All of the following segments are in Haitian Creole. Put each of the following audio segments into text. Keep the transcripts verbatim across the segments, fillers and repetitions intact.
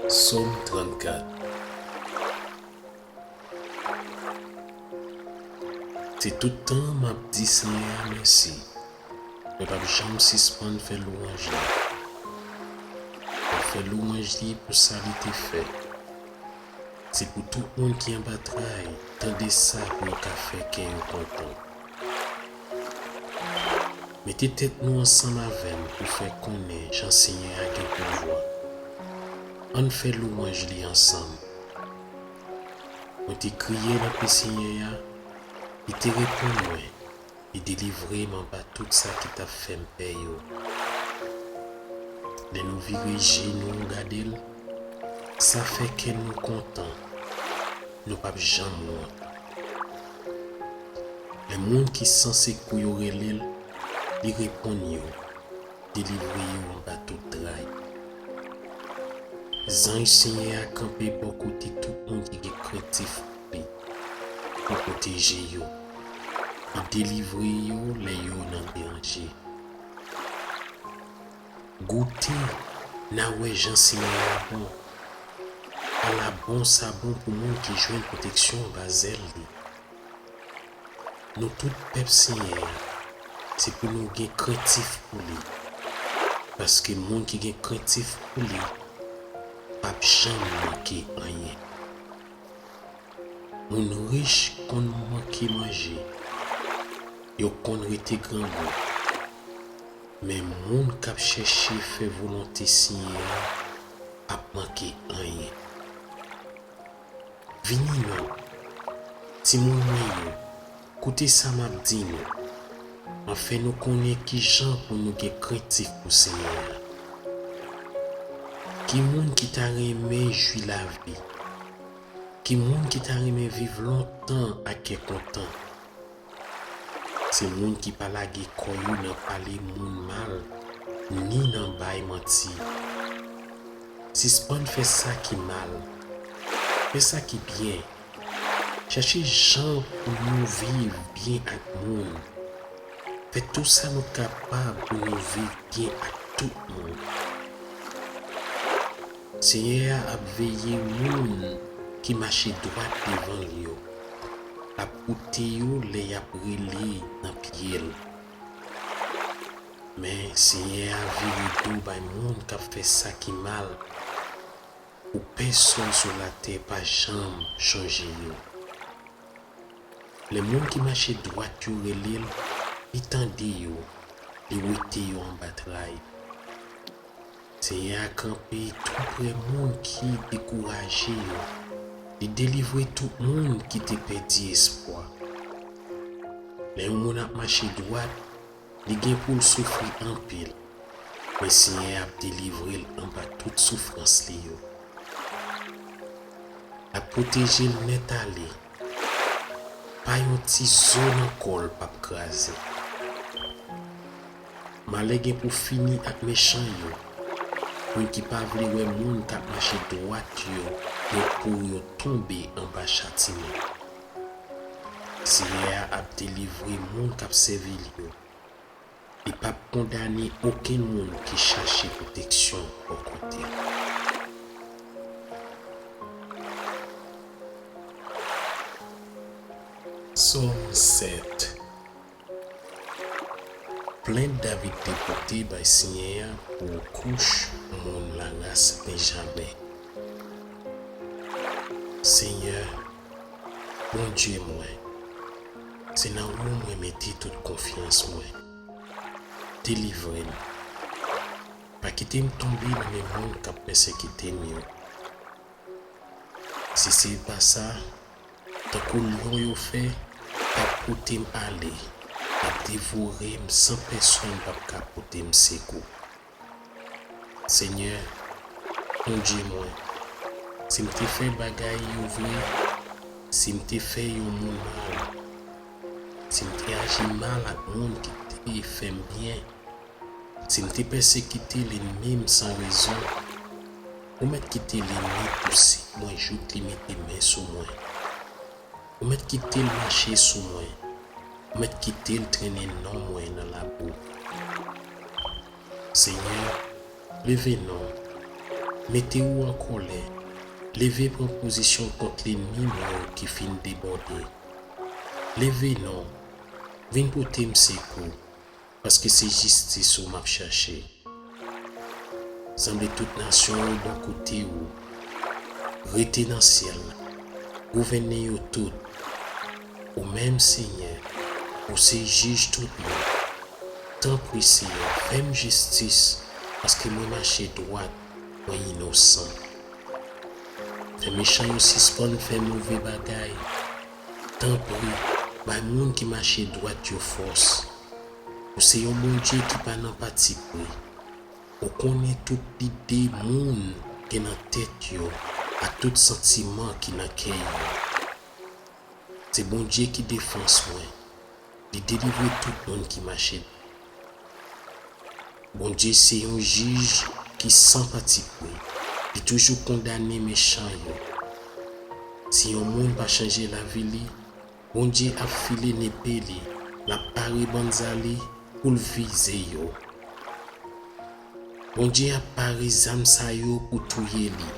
Sòm trannkat. Se tout tan m ap di Senyè a mèsi. Mwen p ap janm sispann fè lwanj li. M ap fè lwanj li pou sa li te fè. Se pou tout moun ki anba tray tande sa pou yo ka fè kè yo kontan. Mete tèt nou ansanm avè m pou fè konnen jan Senyè a gen pouvwa. Ann fè lwanj li ansanm. Mwen te kriye nan pye Senyè a, li te reponn mwen, li delivre m anba tout sa ki t ap fè m pè yo. Lè nou vire je nou gade l, sa fè kè nou kontan, nou p ap janm wont. Lè moun ki san sekou yo rele l, li reponn yo, delivre yo anba tout tray. Zanj Senyè a kanpe bò kote tout moun ki gen krentif pou li, pou pwoteje yo, pou delivre yo lè yo nan danje. Goute, n a wè jan Senyè a bon. Ala bon sa bon pou moun ki jwenn pwoteksyon anba zèl li. Nou tout pèp Senyè a, se pou nou gen krentif pou li. Paske moun ki gen krentif pou li p ap janm manke anyen. Moun rich konn manke manje, yo konn rete grangou. Men moun k ap chèche fè volonte Senyè a p ap manke anyen. Vini non, timoun mwen yo, koute sa m ap di nou. M ap fè nou konnen ki jan pou nou gen krentif pou Senyè a. Ki moun ki ta renmen jwi lavi? Ki moun ki ta renmen viv lontan ak kè kontan? Se moun ki pa lage kò yo nan pale moun mal, ni nan bay manti. Sispann fè sa ki mal. Fè sa ki byen. Chèche jan pou nou viv byen ak moun. Fè tou sa nou kapab pou nou viv byen ak tout moun. Senyè a ap veye moun ki mache dwat devan l yo. L ap koute yo lè y ap rele nan pye l. Men, Senyè a vire do bay moun k ap fè sa ki mal, pou pèsonn sou latè pa janm chonje yo. Lè moun ki mache dwat yo rele l, li tande yo, li wete yo anba tray. Senyè a kanpe toupre moun ki dekouraje yo, li delivre tout moun ki te pèdi espwa. Lè yon moun ap mache dwat, li gen pou l soufri anpil, men Senyè a ap delivre l anba tout soufrans li yo. L ap pwoteje l nèt ale. Pa yon ti zo nan kò l p ap kraze. Malè gen pou fini ak mechan yo. Moun ki pa vle wè moun k ap mache dwat yo gen pou yo tonbe anba chatiman. Senyè a ap delivre moun k ap sèvi l yo. Li p ap kondane okenn moun ki chache pwoteksyon bò kote l. Sòm sèt. Plent David te pote bay Senyè a pou kouch moun laras Benjamen. Senyè, Bondye mwen, se nan ou mwen mete tout konfyans mwen. Delivre m. Pa kite m tonbe nan men moun k ap pèsekite m yo. Si se pa sa, tankou lyon yo fè, y ap pote m ale, y ap devore m san pèsonn p ap ka pote m sekou. Senyè, Bondye mwen, si m te fè bagay yo vre, si m te fè yon moun mal, si m te aji mal ak moun ki te fè m byen, si m te pèsekite lènmi m san rezon, ou mèt kite lènmi pouse mwen jouk li mete men sou mwen. Ou mèt kite l mache sou mwen. Ou mèt kite l trennen non mwen nan labou. Senyè, leve non. Mete w an kòlè, leve pran pozisyon kont lènmi mwen yo ki fin debòde. Leve non, vin pote m sekou, paske se jistis ou m ap chache. Sanble tout nasyon yo bò kote ou. Rete nan syèl la, gouvène yo tout. Ou menm, Senyè, ou se jij tout moun. Tanpri, Senyè, fè m jistis, paske mwen mache dwat, mwen inosan. Fè mechan yo sispann fè move bagay. Tanpri, bay moun ki mache dwat yo fòs. Ou se yon Bondye ki pa nan patipri. Ou konnen tout lide moun gen nan tèt yo ak tout santiman ki nan kè yo. Se Bondye ki defans mwen. Li delivre tout moun ki mache. Bondye se yon jij ki san patipri. Li toujou kondane mechan yo. Si yon moun pa chanje lavi li, Bondye ap file nepe li, l ap pare banza li pou l vize yo. Bondye ap pare zam sa yo pou touye li.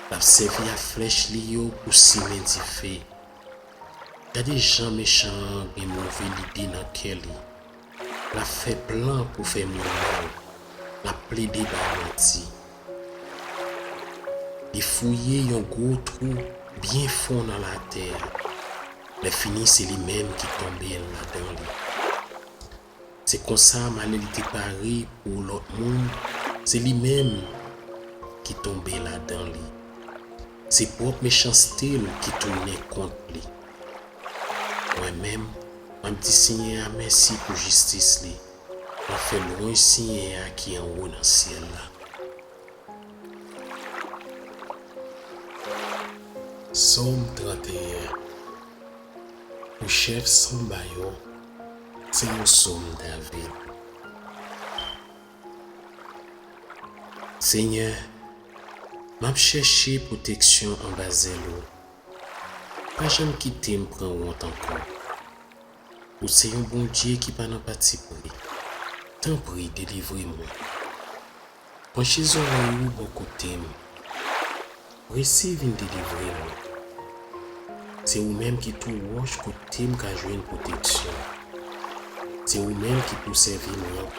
L ap sèvi ak flèch li yo pou simen dife. Gade jan mechan an gen move lide nan kè li. L ap fè plan pou fè moun mal. L ap plede bay manti. Li fouye yon gwo twou byen fon nan latè a. Lèfini, se li menm ki tonbe ladan li. Se konsa, malè li te pare pou lòt moun, se li menm ki tonbe ladan li. Se pwòp mechanste l ki tounen kont li. Mwen menm, m ap di Senyè a mèsi pou jistis li. M ap fè lwanj Senyè a ki anwo nan syèl la. Sòm trannteyen. Pou chèf sanba yo, se yon sòm David. Senyè, m ap chèche pwoteksyon anba zèl ou. Pa janm kite m pran wont ankò. Ou se yon Bondye ki pa nan patipri. Tanpri, delivre mwen. Panche zòrèy ou bò kote m. Prese vin delivre mwen. Se ou menm ki tou wòch kote m ka jwenn pwoteksyon. Se ou menm ki pou sèvi m ranp.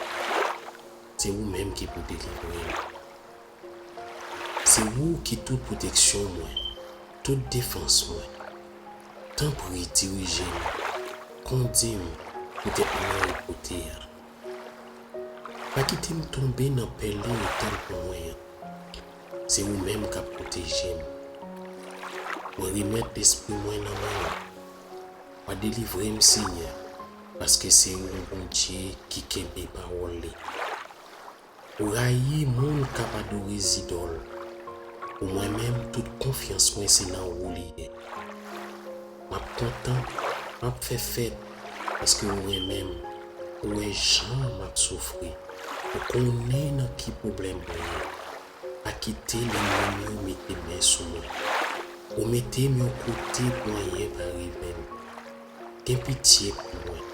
Se ou menm ki pou delivre m. Se ou ki tout pwoteksyon mwen, tout defans mwen. Tanpri, dirije m, kondi m poutèt men ou pote a. Pa kite m tonbe nan pèlen yo tann pou mwen an. Se ou menm k ap pwoteje m. Mwen remèt lespri mwen nan men w. W a delivre m, Senyè, paske se ou yon Bondye ki kenbe pawòl li. Ou rayi moun k ap adore zidòl. Pou mwen menm, tout konfyans mwen se nan ou li ye. M ap kontan, m ap fè fèt, paske ou renmen m. Ou wè jan m ap soufri. Ou konnen nan ki pwoblèm mwen ye. Pa kite lènmi m yo mete men sou mwen. Ou mete m yon kote pou anyen pa rive m. Gen pitye pou mwen.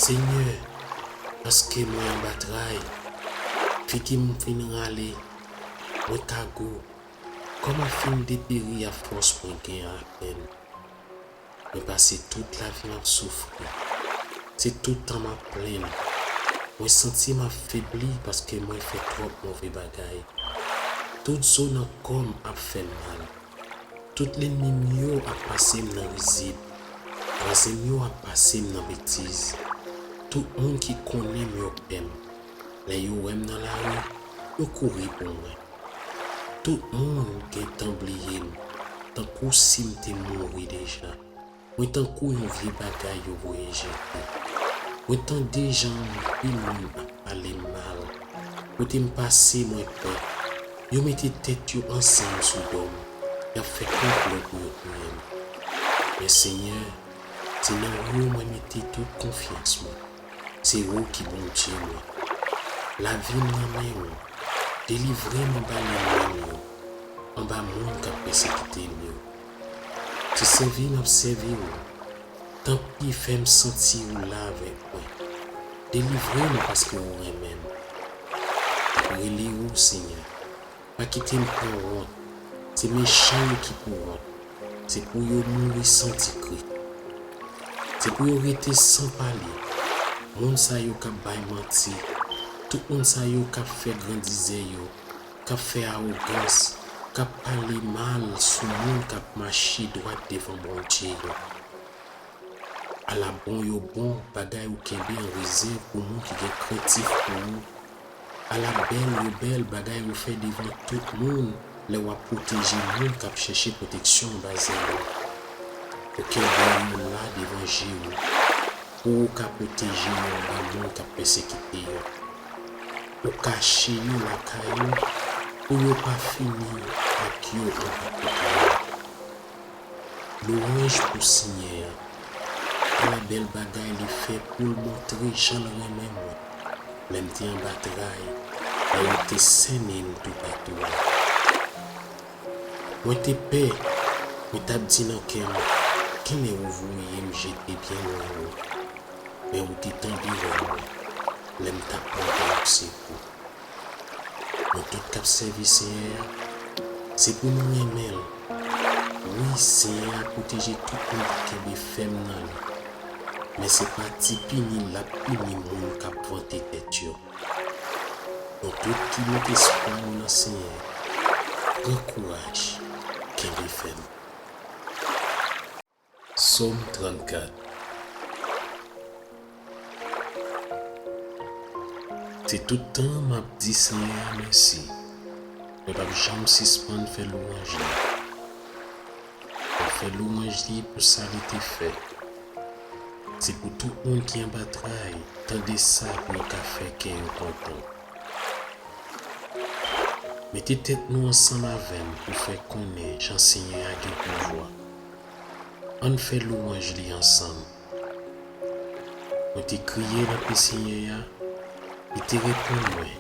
Senyè, paske mwen anba tray, figi m fin rale, mwen kagou, kò m ap fin deperi ak fòs mwen gen apèn. Mwen pase tout lavi m ap soufri. Se tout tan m ap plenn. Mwen santi m ap febli paske mwen fè twòp move bagay. Tout zo nan kò m ap fè m mal. Tout lènmi m yo ap pase m nan rizib. Vwazen m yo ap pase m nan betiz. Tout moun ki konnen m yo pè m. Lè yo wè m nan lari, yo kouri pou mwen. Tout moun gentan bliye m, tankou si m te mouri deja. Mwen tankou yon vye bagay yo voye jete. Mwen tande jan anpil moun ap pale m mal. Kote m pase, mwen pè. Yo mete tèt yo ansanm sou do m. Y ap fè konplo pou yo touye m. Men Senyè, se nan ou mwen mete tout konfyans mwen. Se ou ki Bondye mwen. Lavi m nan men ou. Delivre m anba lènmi m yo, anba moun k ap pèsekite m yo. Se sèvi m ap sèvi ou. Tanpri, fè m santi ou la avèk mwen. Delivre m paske ou renmen m. M ap rele ou, Senyè. Pa kite m pran wont. Se mechan yo ki pou wont. Se pou yo mouri san di kri. Se pou yo rete san pale. Moun sa yo k ap bay manti, tout moun sa yo k ap fè grandizè yo, k ap fè awogans, k ap pale mal sou moun k ap mache dwat devan Bondye yo. Ala bon yo bon bagay ou kenbe an rezèv pou moun ki gen krentif pou ou. Ala bèl yo bèl bagay ou fè devan tout moun lè w ap pwoteje moun k ap chèche pwoteksyon anba zèl ou. Ou kenbe yo la devan je ou pou ou ka pwoteje yo anba moun k ap pèsekite yo. Ou kache yo lakay ou pou yo pa fini ak yo anba kote yo. Lwanj pou Senyè a. Ala bèl bagay li fè pou l montre jan l renmen mwen lè m te anba tray, lè yo te sènen m toupatou a. Mwen te pè, mwen t ap di nan kè m, "Kenlè ou voye m jete byen lwen ou?" Men ou te tande vwa mwen lè m t ap mande w sekou. Nou tout k ap sèvi Senyè a, se pou nou renmen l. Wi, Senyè a pwoteje tout moun ki kenbe fèm nan li, men se pa ti pini l ap pini moun k ap vante tèt yo. Nou tout ki met espwa nou nan Senyè, pran kouraj, kenbe fèm. Sòm trannkat. Se tout tan m ap di Senyè a mèsi. Mwen p ap janm sispann fè lwanj li. M ap fè lwanj li pou sa li te fè. Se pou tout moun ki anba tray tande sa pou yo ka fè kè yo kontan. Mete tèt nou ansanm avè m pou fè konnen jan Senyè a gen pouvwa. Ann fè lwanj li ansanm. Mwen te kriye nan pye Senyè a, li te reponn mwen,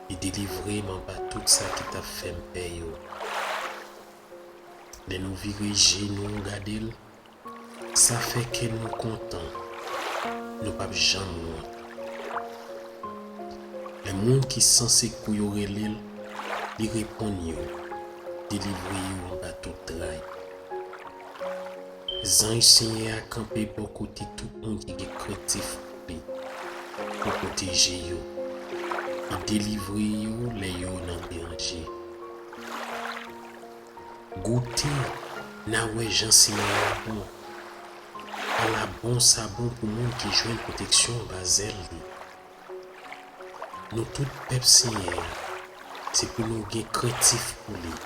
li delivre m anba tout sa ki t ap fè m pè yo. Lè nou vire je nou gade l, sa fè kè nou kontan, nou p ap janm wont. Lè moun ki san sekou yo rele l, li reponn yo, delivre yo anba tout tray. Zanj Senyè a kanpe bò kote tout moun ki gen krentif pou li, pou pwoteje yo. Li delivre yo lè yo nan danje. Goute, n a wè jan Senyè a bon. Ala bon sa bon pou moun ki jwenn pwoteksyon anba zèl li. Nou tout pèp Senyè a, se pou nou gen krentif pou li.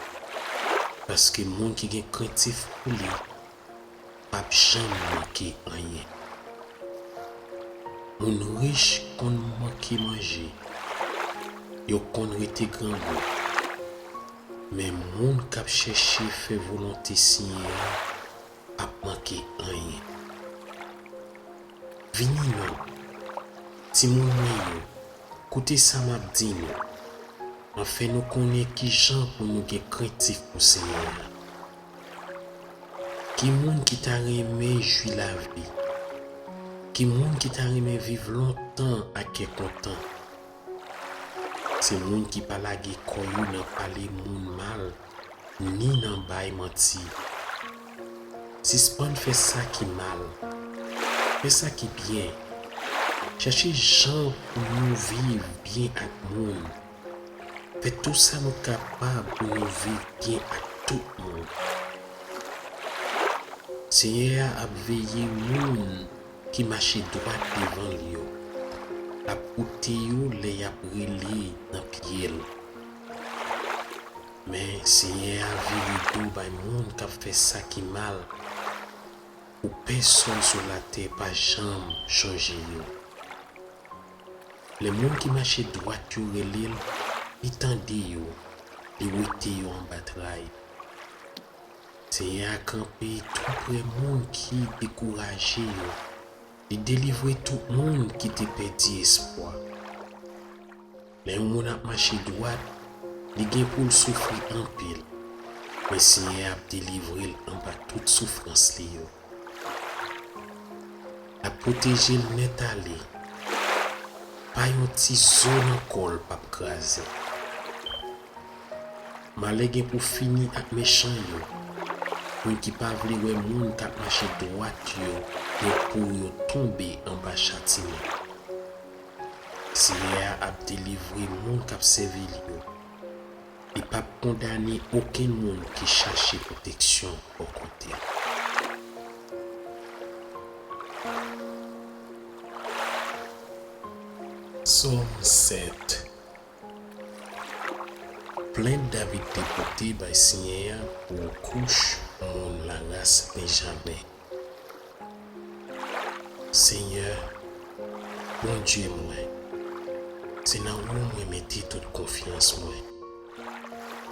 Paske moun ki gen krentif pou li p ap janm manke anyen. Moun rich konn manke manje, yo konn rete grangou. Men moun k ap chèche fè volonte Senyè a ap manke anyen. Vini non, timoun mwen yo, koute sa m ap di nou. M ap fè nou konnen kijan pou nou gen krentif pou Senyè a. Ki moun ki ta renmen jwi lavi? Ki moun ki ta renmen viv lontan ak kè kontan? Se moun ki pa lage kò yo nan pale moun mal, ni nan bay manti. Sispann fè sa ki mal. Fè sa ki byen. Chèche jan pou nou viv byen ak moun. Fè tou sa nou kapab pou nou viv byen ak tout moun. Senyè a ap veye moun ki mache dwat devan l yo, l ap koute yo lè y ap rele nan pye l. Men, Senyè a vire do bay moun k ap fè sa ki mal, pou pèsonn sou latè pa janm chonje yo. Lè moun ki mache dwat yo rele l, li tande yo, li wete yo anba tray. Senyè a kanpe tou prè moun ki dekouraje yo, li delivre tout moun ki te pèdi espwa. Lè yon moun ap mache dwat, li gen pou l soufri anpil, men Senyè a ap delivre l anba tout soufrans li yo. L ap pwoteje l nèt ale, pa yon ti zo nan kò l p ap kraze. Malè gen pou fini ak mechan yo. Moun ki pa vle wè moun k ap mache dwat yo gen pou yo tonbe anba chatiman. Senyè a ap delivre moun k ap sèvi l yo. Li p ap kondane okenn moun ki chache pwoteksyon bò kote l. Sòm sèt. Plent David te pote bay Senyè a pou kouch moun laras Benjamen. Senyè, Bondye mwen, se nan ou mwen mete tout konfyans mwen.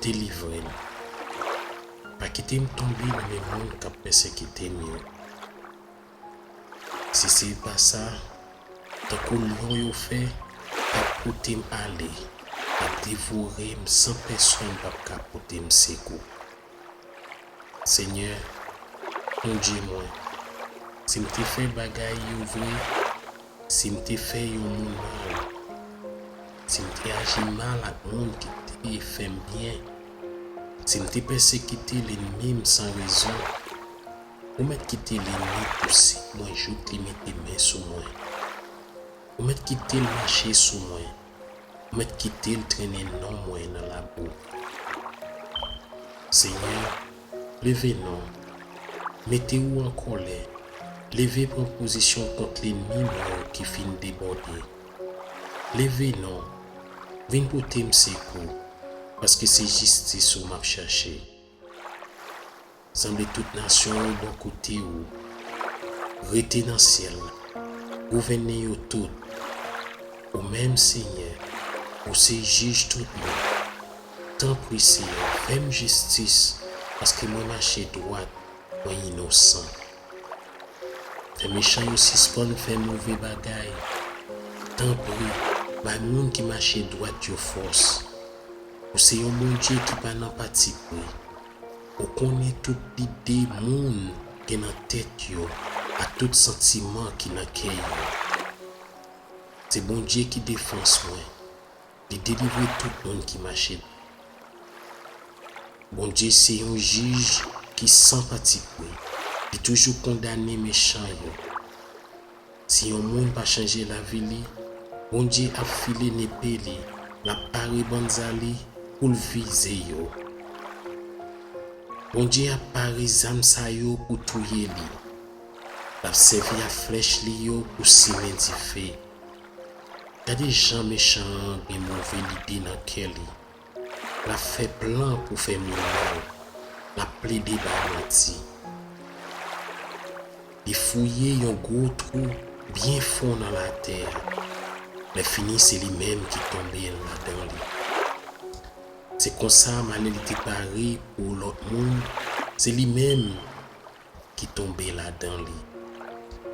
Delivre m. Pa kite m tonbe nan men moun k ap pèsekite m yo. Si se pa sa, tankou lyon yo fè, y ap pote m ale, y ap devore m san pèsonn p ap ka pote m sekou. Senyè, Bondye mwen, si m te fè bagay yo vre, si m te fè yon moun mal, si m te aji mal ak moun ki te fè m byen, si m te pèsekite lènmi m san rezon, ou mèt kite lènmi pouse mwen jouk li mete men sou mwen. Ou mèt kite l mache sou mwen. Ou mèt kite l trennen non mwen nan labou. Senyè, leve non. Mete ou an kòlè. Leve pran pozisyon kont lènmi mwen yo ki fin debòde. Leve non. Vin pote m sekou, paske se jistis ou m ap chache. Sanble tout nasyon yo bò kote ou. Rete nan syèl la. Gouvène yo tout. Ou menm, Senyè, ou se jij tout moun. Tanpri, Senyè, fè m jistis, paske mwen mache dwat, mwen inosan. Fè mechan yo sispann fè move bagay. Tanpri, bay moun ki mache dwat yo fòs. Ou se yon Bondye ki pa nan patipri. Ou konnen tout lide moun gen nan tèt yo ak tout santiman ki nan kè yo. Se Bondye ki defans mwen. Li delivre tout moun ki mache. Bondye se yon jij ki san patipri. Li toujou kondane mechan yo. Si yon moun pa chanje lavi li, Bondye ap file nepe li, l ap pare bann za li pou l vize yo. Bondye ap pare zam sa yo pou touye li. L ap sèvi ak flèch li yo pou simen dife. Gade jan mechan an gen move lide nan kè li. L ap fè plan pou fè moun mal. L ap plede bay manti. Li fouye yon gwo twou byen fon nan latè a. Lèfini, se li menm ki tonbe ladan li. Se konsa, malè li te pare pou lòt moun, se li menm ki tonbe ladan li.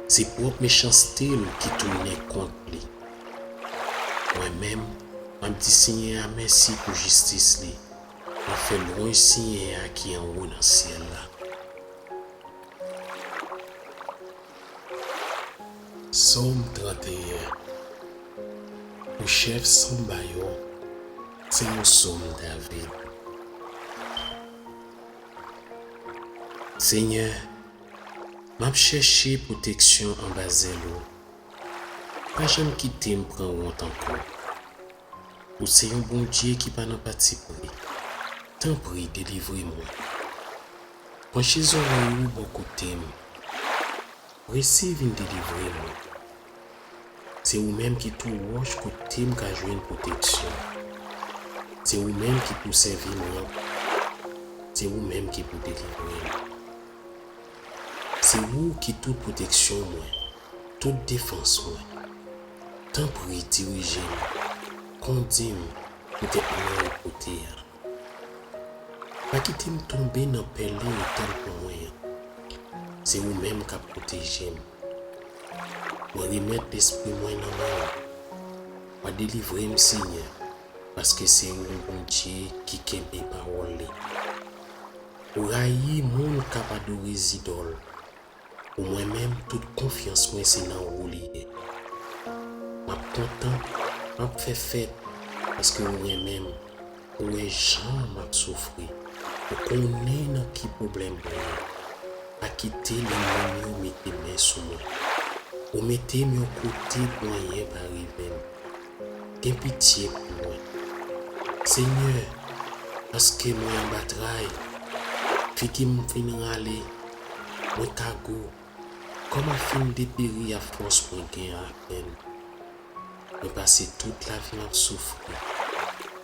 Se pwòp mechanste l ki tounen kont li. Mwen menm, m ap di Senyè a mèsi pou jistis li. M ap fè lwanj Senyè a ki anwo nan syèl la. Sòm trannteyen. Pou chèf sanba yo, se yon sòm David. Senyè, m ap chèche pwoteksyon anba zèl ou. Pa janm kite m pran wont ankò. Ou se yon Bondye ki pa nan patipri. Tanpri, delivre mwen. Panche zòrèy ou bò kote m. Prese vin delivre mwen. Se ou menm ki tou wòch kote m ka jwenn pwoteksyon. Se ou menm ki pou sèvi m ranp. Se ou menm ki pou delivre m. Se ou ki tout pwoteksyon mwen, tout defans mwen. Tanpri, dirije m, kondi m poutèt non ou pote a. Pa kite m tonbe nan pèlen ou tann pou mwen an. Se ou menm k ap pwoteje m. Mwen remèt lespri mwen nan men w. W a delivre m, Senyè, paske se ou yon Bondye ki kenbe pawòl li. Ou rayi moun k ap adore zidòl. Pou mwen menm, tout konfyans mwen se nan ou li ye. M ap kontan, m ap fè fèt, paske ou renmen m. Ou wè jan m ap soufri. Ou konnen nan ki pwoblèm mwen ye. Pa kite lènmi m yo mete men sou mwen. Ou mete m yon kote pou anyen pa rive m. Gen pitye pou mwen. Senyè, paske mwen anba tray, figi m fin rale, mwen kagou, kò m ap fin deperi afòs mwen gen apèn. Mwen pase tout lavi m ap soufri.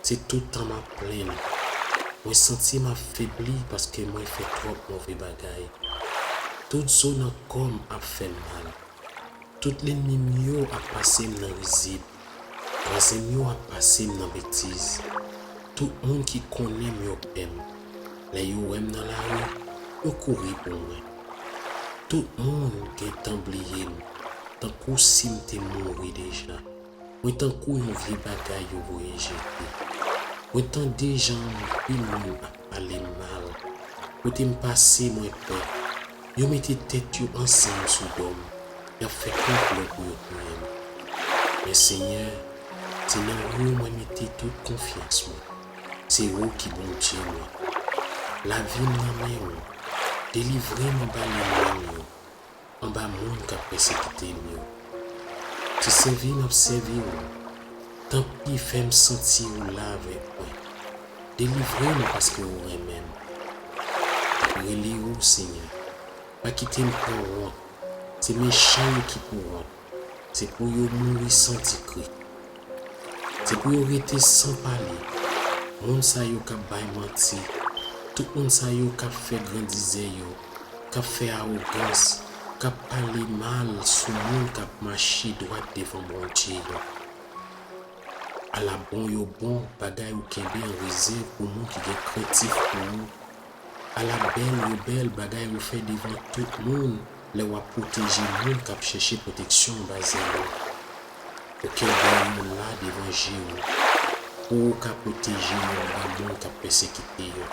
Se tout tan m ap plenn. Mwen santi m ap febli paske mwen fè twòp move bagay. Tout zo nan kò m ap fè m mal. Tout lènmi m yo ap pase m nan rizib. Vwazen m yo ap pase m nan betiz. Tout moun ki konnen m yo pè m. Lè yo wè m nan lari, yo kouri pou mwen. Tout moun gentan bliye m, tankou si m te mouri deja. Mwen tankou yon vye bagay yo voye jete. Mwen tande jan anpil moun ap pale m mal. Kote m pase, mwen pè. Yo mete tèt yo ansanm sou do m. Y ap fè konplo pou yo touye m. Men Senyè, se nan ou mwen mete tout konfyans mwen. Se ou ki Bondye mwen. Lavi m nan men ou. Delivre m anba lènmi m yo, anba moun k ap pèsekite m yo. Se sèvi m ap sèvi ou. Tanpri, fè m santi ou la avèk mwen. Delivre m paske ou renmen m. M ap rele ou, Senyè. Pa kite m pran wont. Se mechan yo ki pou wont. Se pou yo mouri san di kri. Se pou yo rete san pale. Moun sa yo k ap bay manti, tout moun sa yo k ap fè grandizè yo, k ap fè awogans, k ap pale mal sou moun k ap mache dwat devan Bondye yo. Ala bon yo bon bagay ou kenbe an rezèv pou moun ki gen krentif pou ou. Ala bèl yo bèl bagay ou fè devan tout moun lè w ap pwoteje moun k ap chèche pwoteksyon anba zèl ou. Ou kenbe yo la devan je ou, pou ou ka pwoteje yo anba moun k ap pèsekite yo.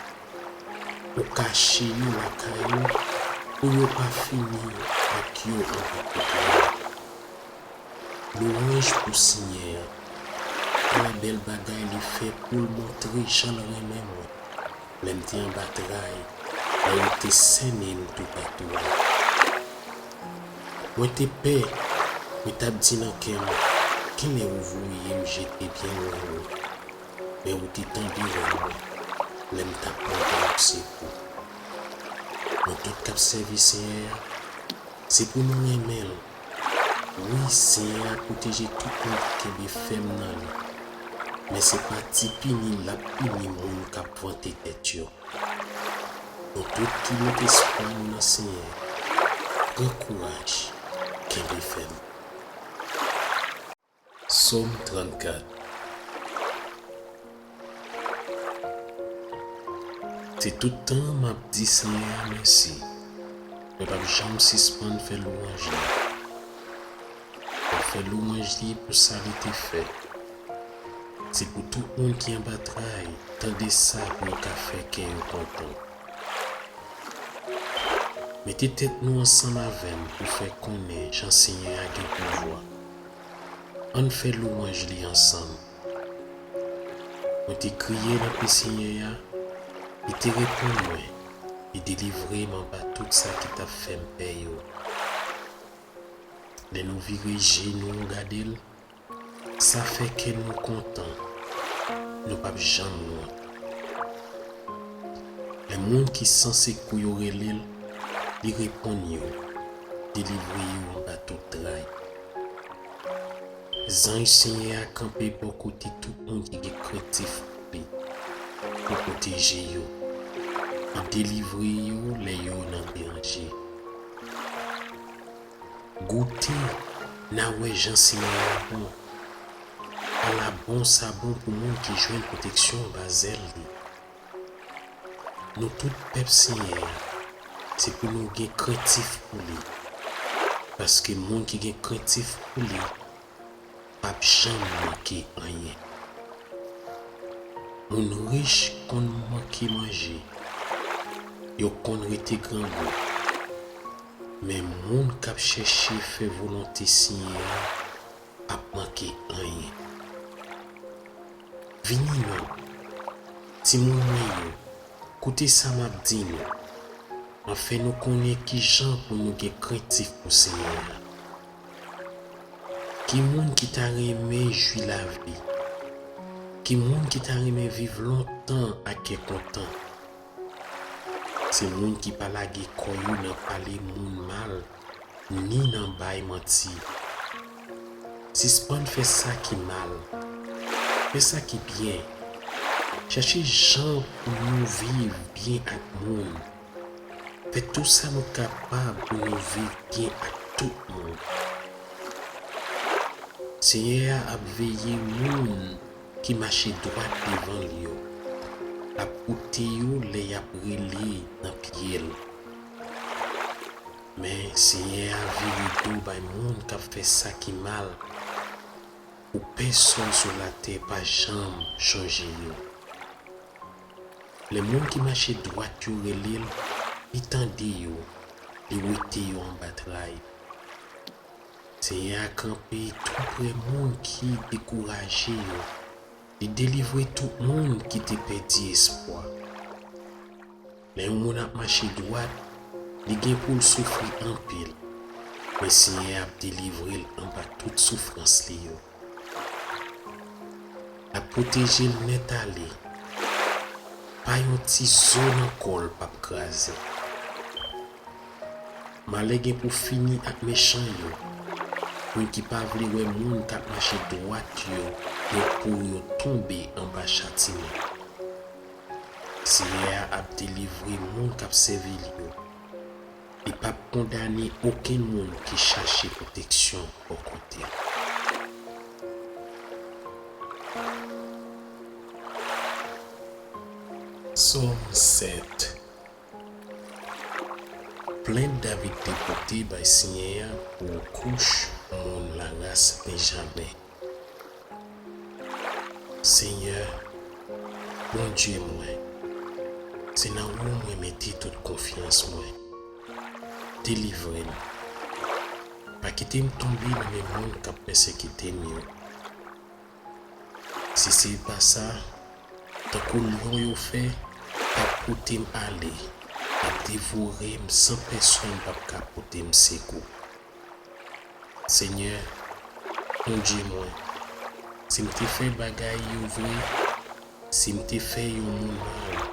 Ou kache yo lakay ou, pou yo pa fini ak yo anba kote ou. Lwanj pou Senyè a. Ala bèl bagay li fè pou l montre jan l renmen mwen. Lè m te anba tray, lè yo te sènen m toupatou a. Mwen te pè, mwen t ap di nan kè m, "Kilè ou voye m jete byen lwen ou?" Men ou te tande rèl mwen, lè m t ap mande w sekou. Nou tout k ap sèvi Senyè a, se pou nou renmen l. Wi, Senyè a pwoteje tout moun ki kenbe fèm nan li. Men se pa ti pini l ap pini moun k ap vante tèt yo. Nou tout ki met espwa nou nan Senyè, pran kouraj, kenbe fèm. Sòm trannkat. Se tout tan m ap di Senyè a mèsi. Mwen p ap janm sispann fè lwanj li. M ap fè lwanj li pou sa li te fè. Se pou tout moun ki anba tray tande sa pou yo ka fè kè yo kontan. Mete tèt nou ansanm avè m pou fè konnen jan Senyè a gen pouvwa. Ann fè lwanj li ansanm. Mwen te kriye nan pye Senyè a, li te reponn mwen, li delivre m anba tout sa ki t ap fè m pè yo. Lè nou vire je nou gade l, sa fè kè nou kontan, nou p ap janm wont. Lè moun ki san sekou yo rele l, li reponn yo, delivre yo anba tout tray. Zanj Senyè a kanpe bò kote tout moun ki gen krentif pou li, pou pwoteje yo. Li delivre yo lè yo nan danje. Goute, n a wè jan Senyè a bon. Ala bon sa bon pou moun ki jwenn pwoteksyon anba zèl li. Nou tout pèp Senyè a, se pou nou gen krentif pou li. Paske moun ki gen krentif pou li p ap janm manke anyen. Moun rich konn manke manje, yo konn rete grangou, men moun k ap chèche fè volonte Senyè a p ap manke anyen. Vini non, Timoun mwen yo, koute sa m ap di nou. M ap fè nou konnen ki jan pou nou gen krentif pou Senyè a. Ki moun ki ta renmen jwi lavi? Ki moun ki ta renmen viv lontan ak kè kontan? Se moun ki pa lage kò yo nan pale moun mal, ni nan bay manti. Sispann fè sa ki mal. Fè sa ki byen. Chèche jan pou nou viv byen ak moun. Fè tou sa nou kapab pou nou viv byen ak tout moun. Senyè a ap veye moun ki mache dwat devan l yo, l ap koute yo lè y ap rele nan pye l. Men, Senyè a vire do bay moun k ap fè sa ki mal, pou pèsonn sou latè pa janm chonje yo. Lè moun ki mache dwat yo rele l, li tande yo, li wete yo anba tray. Senyè a kanpe tou prè moun ki dekouraje yo. Li delivre tout moun ki te pèdi espwa. Lè yon moun ap mache dwat, li gen pou l soufri anpil, men Senyè a ap delivre l anba tout soufrans li yo. L ap pwoteje l nèt ale. Pa yon ti zo nan kò l p ap kraze. Malè gen pou fini ak mechan yo. Moun ki pa vle wè moun k ap mache dwat yo gen pou yo tonbe anba chatiman. Senyè a ap delivre moun k ap sèvi l yo. Li p ap kondane okenn moun ki chache pwoteksyon bò kote l. Sòm sèt. Plent David te pote bay Senyè a pou kouch moun laras Benjamen. Senyè, Bondye mwen, se nan ou mwen mete tout konfyans mwen. Delivre m. Pa kite m tonbe nan men moun k ap pèsekite m yo. Si se pa sa, tankou lyon yo fè, y ap pote m ale, y ap devore m san pèsonn p ap ka pote m sekou. Senyè, Bondye mwen, si m te fè bagay yo vre, si m te fè yon moun mal,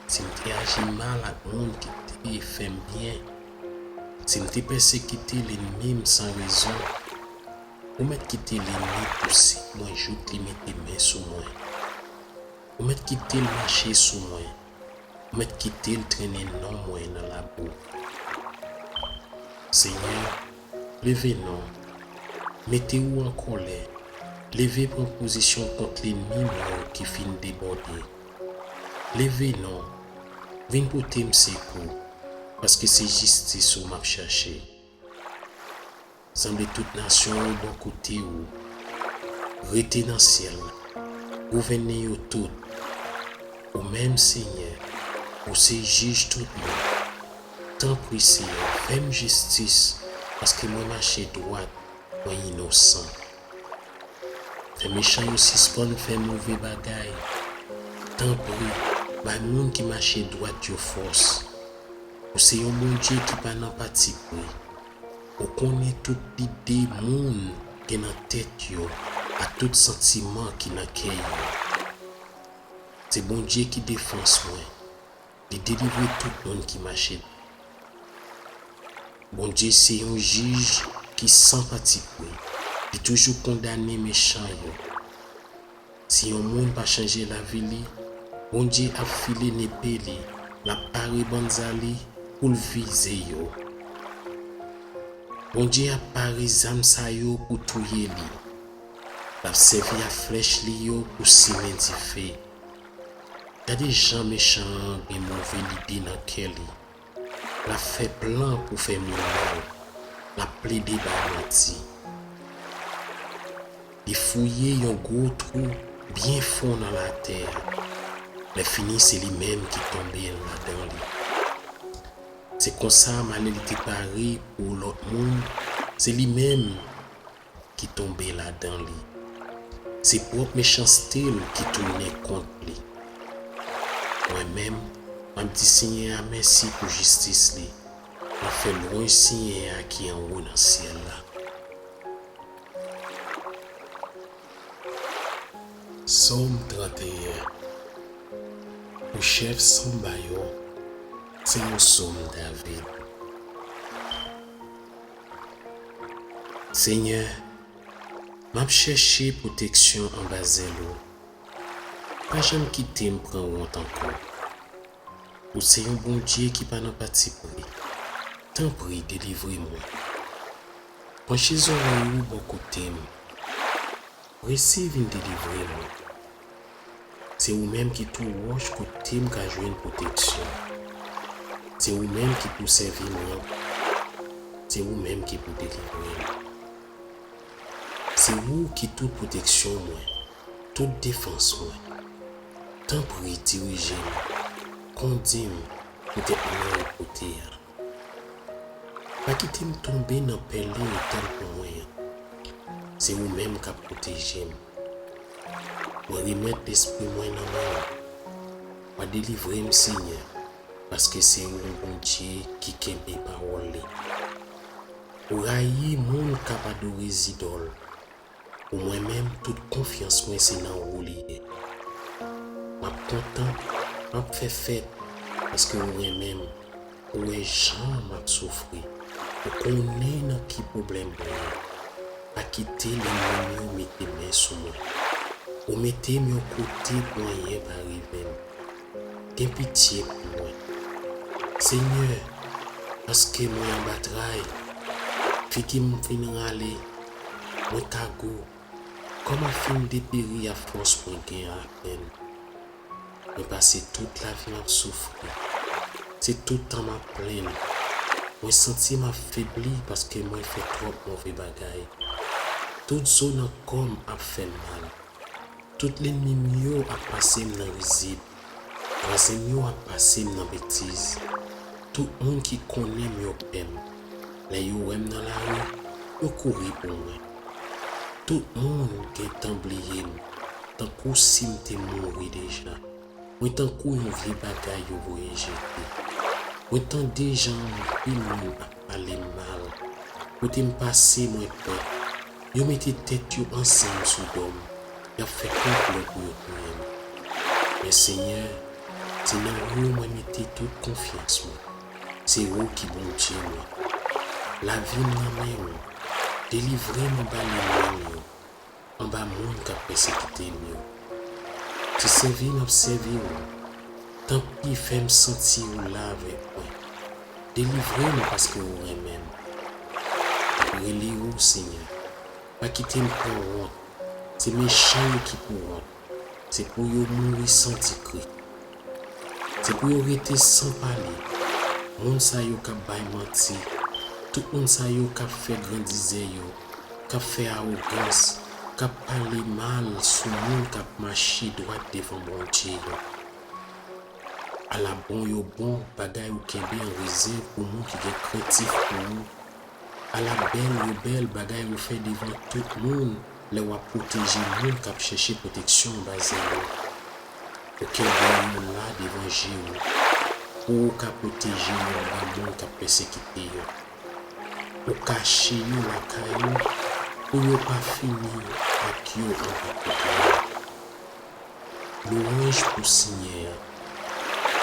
si m te aji mal ak moun ki te fè m byen, si m te pèsekite lènmi m san rezon, ou mèt kite lènmi pouse mwen jouk li mete men sou mwen. Ou mèt kite l mache sou mwen. Ou mèt kite l trennen non mwen nan labou. Senyè, leve non. Mete ou an kòlè. Leve pran pozisyon kont lènmi mwen yo ki fin debòde. Leve non. Vin pote m sekou, paske se jistis ou m ap chache. Sanble tout nasyon yo bò kote ou. Rete nan syèl la. Gouvène yo tout. Ou menm, Senyè, ou se jij tout moun. Tanpri, Senyè, fè m jistis, paske mwen mache dwat, mwen inosan. Fè mechan yo sispann fè move bagay. Tanpri, bay moun ki mache dwat yo fòs. Ou se yon Bondye ki pa nan patipri. Ou konnen tout lide moun gen nan tèt yo ak tout santiman ki nan kè yo. Se Bondye ki defans mwen. Li delivre tout moun ki mache. Bondye se yon jij ki san patipri. Li toujou kondane mechan yo. Si yon moun pa chanje lavi li, Bondye ap file nepe li, l ap pare banza li pou l vize yo. Bondye ap pare zam sa yo pou touye li. L ap sèvi ak flèch li yo pou simen dife. Gade jan mechan an gen move lide nan kè li. L ap fè plan pou fè moun mal. L ap plede bay manti. Li fouye yon gwo twou byen fon nan latè a. Lèfini, se li menm ki tonbe ladan li. Se konsa, malè li te pare pou lòt moun, se li menm ki tonbe ladan li. Se pwòp mechanste l ki tounen kont li. Mwen menm, m ap di Senyè a mèsi pou jistis li. M ap fè lwanj Senyè a ki anwo nan syèl la. Sòm trannteyen. Pou chèf sanba yo, se yon sòm David. Senyè, m ap chèche pwoteksyon anba zèl ou. Pa janm kite m pran wont ankò. Ou se yon Bondye ki pa nan patipri. Tanpri, delivre mwen. Panche zòrèy ou bò kote m. Prese vin delivre mwen. Se ou menm ki tou wòch kote m ka jwenn pwoteksyon. Se ou menm ki tou sèvi mwen. Se ou menm ki pou delivre m. Se ou ki tout pwoteksyon mwen, tout defans mwen. Tanpri, dirije m, kondi m kote ou pote a. Pa kite m tonbe nan pèlen ou tann pou mwen an. Se ou menm k ap pwoteje m. Mwen remèt lespri mwen nan men w. W a delivre m, Senyè, paske se ou yon Bondye ki kenbe pawòl li. Ou rayi moun k ap adore zidòl. Pou mwen menm, tout konfyans mwen se nan ou li ye. M ap kontan, m ap fè fèt, paske ou renmen m. Ou wè jan m ap soufri. Ou konnen nan ki pwoblèm mwen ye. Pa kite lènmi m yo mete men sou mwen. Ou mete m yon kote pou anyen pa rive m. Gen pitye pou mwen. Senyè, paske mwen anba tray, figi m fin rale, mwen kagou, kò m ap fin deperi afòs mwen gen apèn. Mwen pase tout lavi m ap soufri. Se tout tan m ap plenn. Mwen santi m ap febli paske mwen fè twòp move bagay. Tout zo nan kò m ap fè m mal. Tout lènmi m yo ap pase m nan rizib. Vwazen m yo ap pase m nan betiz. Tout moun ki konnen m yo pè m. Lè yo wè m nan lari, yo kouri pou mwen. Tout moun gentan bliye m, tankou si m te mouri deja. Mwen tankou yon vye bagay yo voye jete. Mwen tande jan anpil moun ap pale m mal. Kote m pase, mwen pè. Yo mete tèt yo ansanm sou do m. Y ap fè konplo pou yo touye m. Men Senyè, se nan ou mwen mete tout konfyans mwen. Se ou ki Bondye mwen. Lavi m nan men ou. Delivre m anba lènmi m yo, anba moun k ap pèsekite m yo. Se sèvi m ap sèvi ou. Tanpri, fè m santi ou la avèk mwen. Delivre m paske ou renmen m. M ap rele ou, Senyè. Pa kite m pran wont. Se mechan yo ki pou wont. Se pou yo mouri san di kri. Se pou yo rete san pale. Moun sa yo k ap bay manti. Tout moun sa yo k ap fè grandizè yo, k ap fè awogans, k ap pale mal sou moun k ap mache dwat devan Bondye yo. Ala bon yo bon bagay ou kenbe an rezèv pou moun ki gen krentif pou ou. Ala bèl yo bèl bagay ou fè devan tout moun lè w ap pwoteje moun k ap chèche pwoteksyon anba zèl ou. Ou kenbe yo la devan je ou, pou ou ka pwoteje yo anba moun k ap pèsekite yo. Ou kache yo lakay ou, pou yo pa fini ak yo anba kote a. Lwanj pou Senyè a.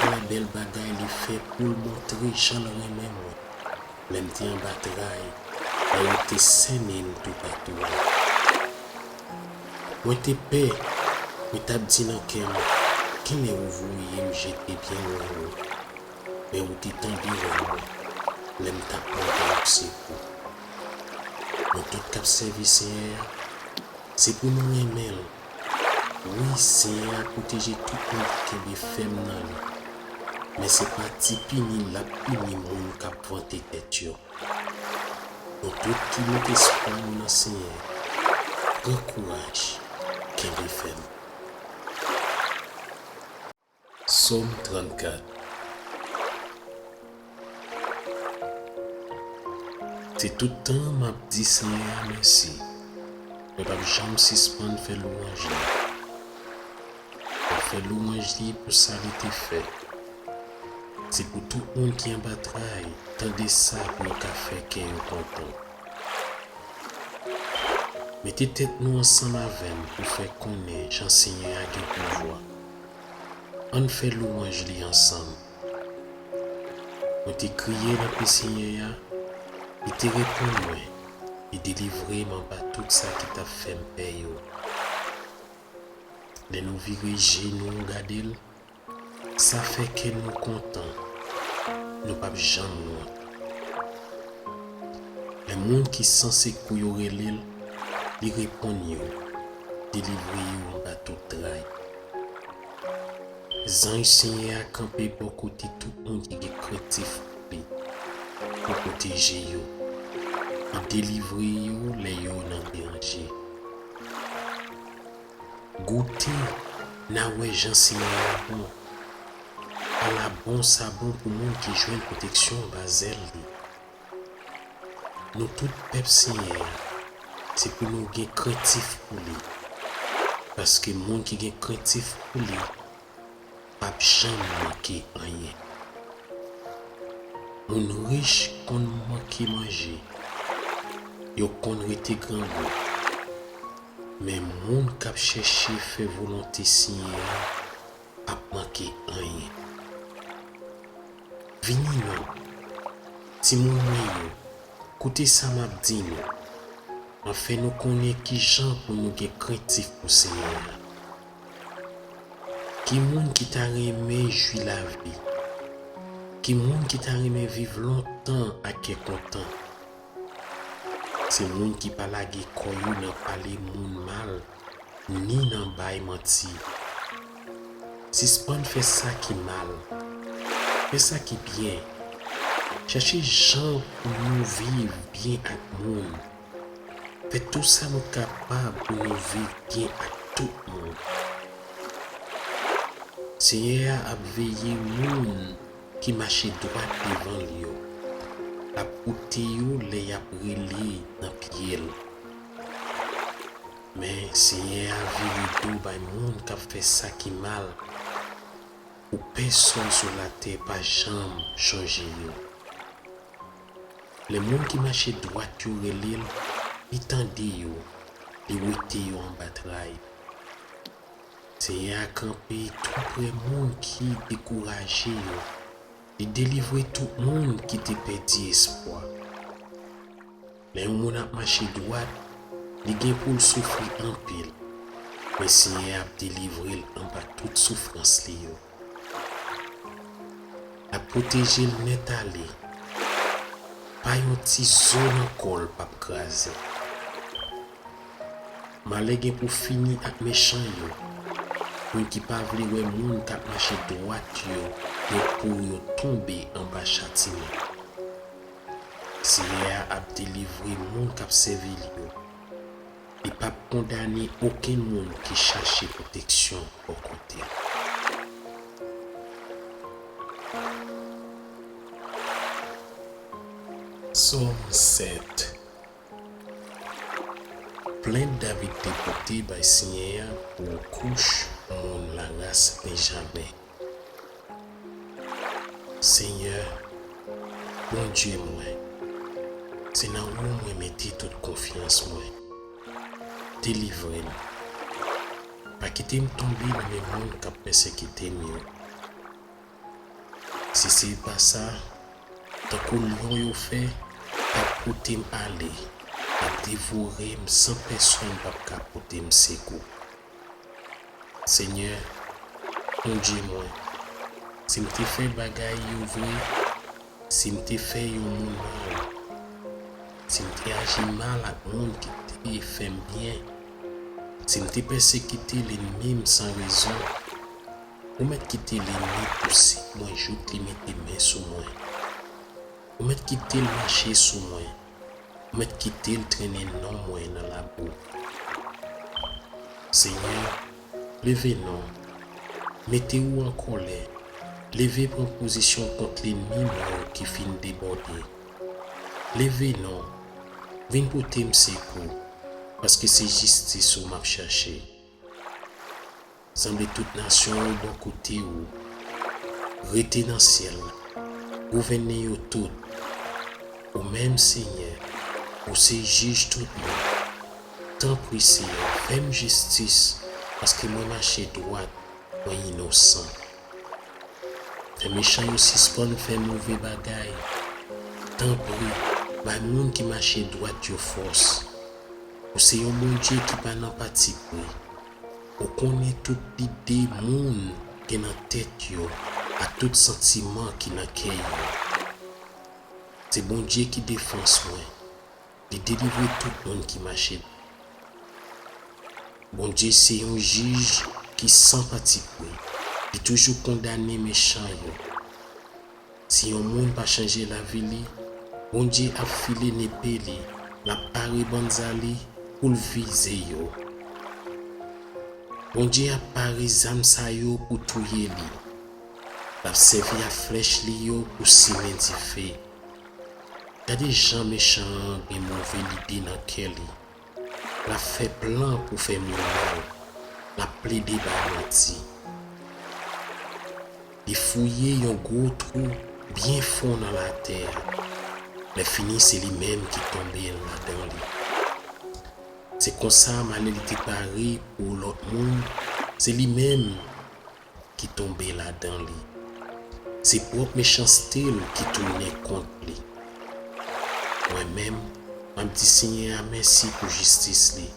Ala bèl bagay li fè pou l montre jan l renmen mwen. Lè m te anba tray, lè yo te sennen m toupatou a. Mwen te pè, mwen t ap di nan kè m, "Kilè ou voye m jete byen lwen ou?" Men ou te tande wè mwen, lè m t ap mande ou sekou. Nou tout k ap sèvi Senyè a, se pou nou renmen l. Wi, Senyè a pwoteje tout moun ki kenbe fèm nan li. Men se pa ti pini l ap pini moun k ap vante tèt yo. Nou tout ki met espwa nou nan Senyè, pran kouraj, kenbe fèm. Sòm trannkat. Se tout tan m ap di Senyè a mèsi. Mwen p ap janm sispann fè lwanj li. M ap fè lwanj li pou sa li te fè. Se pou tout moun ki anba tray tande sa pou yo ka fè kè yo kontan. Mete tèt nou ansanm avè m pou fè konnen jan Senyè a gen pouvwa. Ann fè lwanj li ansanm. Mwen te kriye nan pye Senyè a, li te reponn mwen, li delivre m anba tout sa ki t ap fè m pè yo. Lè nou vire je nou gade l, sa fè kè nou kontan, nou p ap janm wont. Lè moun ki san sekou yo rele l, li reponn yo, delivre yo anba tout tray. Zanj Senyè a kanpe bò kote tout moun ki gen krentif pou li, pou pwoteje yo, pou delivre yo lè yo nan danje. Goute, n a wè jan Senyè a bon. Ala bon sa bon pou moun ki jwenn pwoteksyon anba zèl li. Nou tout pèp Senyè a, se pou nou gen krentif pou li. Paske moun ki gen krentif pou li p ap janm manke anyen. Moun rich konn manke manje, yo konn rete grangou. Men moun k ap chèche fè volonte Senyè a ap manke anyen. Vini non, timoun mwen yo, koute sa m ap di nou. M ap fè nou konnen kijan pou nou gen krentif pou Senyè a. Ki moun ki ta renmen jwi lavi? Ki moun ki ta renmen viv lontan ak kè kontan? Se moun ki pa lage kò yo nan pale moun mal, ni nan bay manti. Sispann fè sa ki mal. Fè sa ki byen. Chèche jan pou nou viv byen ak moun. Fè tou sa nou kapab pou nou viv byen ak tout moun. Senyè a ap veye moun ki mache dwat devan l yo. L ap koute yo lè y ap rele nan pye l. Men, Senyè a vire do bay moun k ap fè sa ki mal, pou pèsonn sou latè pa janm chonje yo. Lè moun ki mache dwat yo rele l, li tande yo, li wete yo anba tray. Senyè a kanpe tou prè moun ki dekouraje yo, li delivre tout moun ki te pèdi espwa. Lè yon moun ap mache dwat, li gen pou l soufri anpil, men Senyè a ap delivre l anba tout soufrans li yo. L ap pwoteje l nèt ale, pa yon ti zo nan kò l p ap kraze. Malè gen pou fini ak mechan yo, moun ki pa vle wè moun k ap mache dwat yo gen pou yo tonbe anba chatiman. Senyè a ap delivre moun k ap sèvi l yo. Li p ap kondane okenn moun ki chache pwoteksyon bò kote l. Sòm sèt. Plent David te pote bay Senyè a pou kouch moun laras Benjamen. Senyè, Bondye mwen, se nan ou mwen mete tout konfyans mwen. Delivre m. Pa kite m tonbe nan men moun k ap pèsekite m yo. Si se pa sa, tankou lyon yo fè, y ap pote m ale, y ap devore m san pèsonn p ap ka pote m sekou. Senyè, Bondye mwen, si m te fè bagay yo vre, si m te fè yon moun mal, si m te aji mal ak moun ki te fè m byen, si m te pèsekite lènmi m san rezon, ou mèt kite lènmi pouse mwen jouk li mete men sou mwen. Ou mèt kite l mache sou mwen. Ou mèt kite l trennen non mwen nan labou. Senyè, leve non. Mete w an kòlè. Leve pran pozisyon kont lènmi mwen yo ki fin debòde. Leve non. Vin pote m sekou, paske se jistis ou m ap chache. Sanble tout nasyon yo bò kote ou. Rete nan syèl. Gouvène yo tout. Ou menm, Senyè, ou se jij tout moun. Tanpri, Senyè, fè m jistis, paske mwen mache dwat, mwen inosan. Fè mechan yo sispann fè move bagay. Tanpri, bay moun ki mache dwat yo fòs. Ou se yon Bondye ki pa nan patipri. Ou konnen tout lide moun gen nan tèt yo ak tout santiman ki nan kè yo. Se Bondye ki defans mwen. Li delivre tout moun ki mache. Bondye se yon jij ki san patipri. Li toujou kondane mechan yo. Si yon moun pa chanje lavi li, Bondye ap file nepe li, l ap pare banza li pou l vize yo. Bondye ap pare zam sa yo pou touye li. L ap sèvi ak flèch li yo pou simen dife. Gade jan mechan an gen move lide nan kè li. L ap fè plan pou fè moun mal. L ap plede bay manti. Li fouye yon gwo twou byen fon nan latè a. Lèfini, se li menm ki tonbe ladan li. Se konsa, malè li te pare pou lòt moun, se li menm ki tonbe ladan li. Se pwòp mechanste l ki tounen kont li. Mwen menm, m ap di Senyè a mèsi pou jistis li.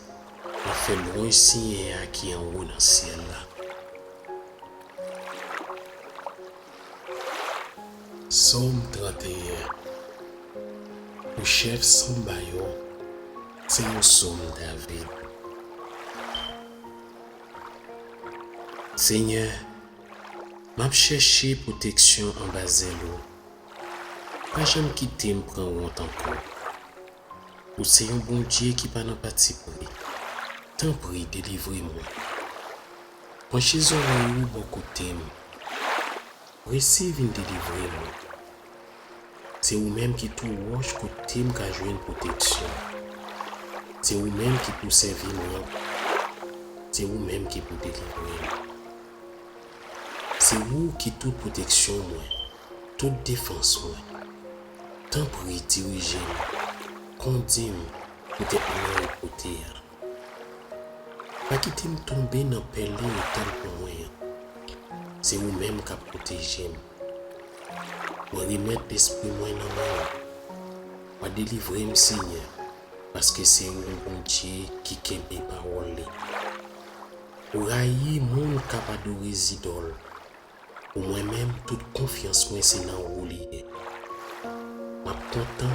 M ap fè lwanj Senyè a ki anwo nan syèl la. Sòm tranteyen. Pou chèf sanba yo, se yon sòm David. Senyè, m ap chèche pwoteksyon anba zèl ou. Pa janm kite m pran wont ankò. Ou se yon Bondye ki pa nan patipri. Tanpri, delivre mwen. Panche zòrèy ou bò kote m. Prese vin delivre mwen. Se ou menm ki tou wòch kote m ka jwenn pwoteksyon. Se ou menm ki pou sèvi m ranp. Se ou menm ki pou delivre m. Se ou ki tout pwoteksyon mwen, tout defans mwen. Tanpri, dirije m, kondi m, poutèt non ou pote a. Pa kite m tonbe nan pèlen ou tann pou mwen an. Se ou menm k ap pwoteje m. Mwen remèt lespri mwen nan men ou. W a delivre m, Senyè, paske se ou Bondye ki kenbe pawòl li. Ou rayi moun k ap adore zidòl. Pou mwen menm, tout konfyans mwen se nan ou li ye. M ap kontan,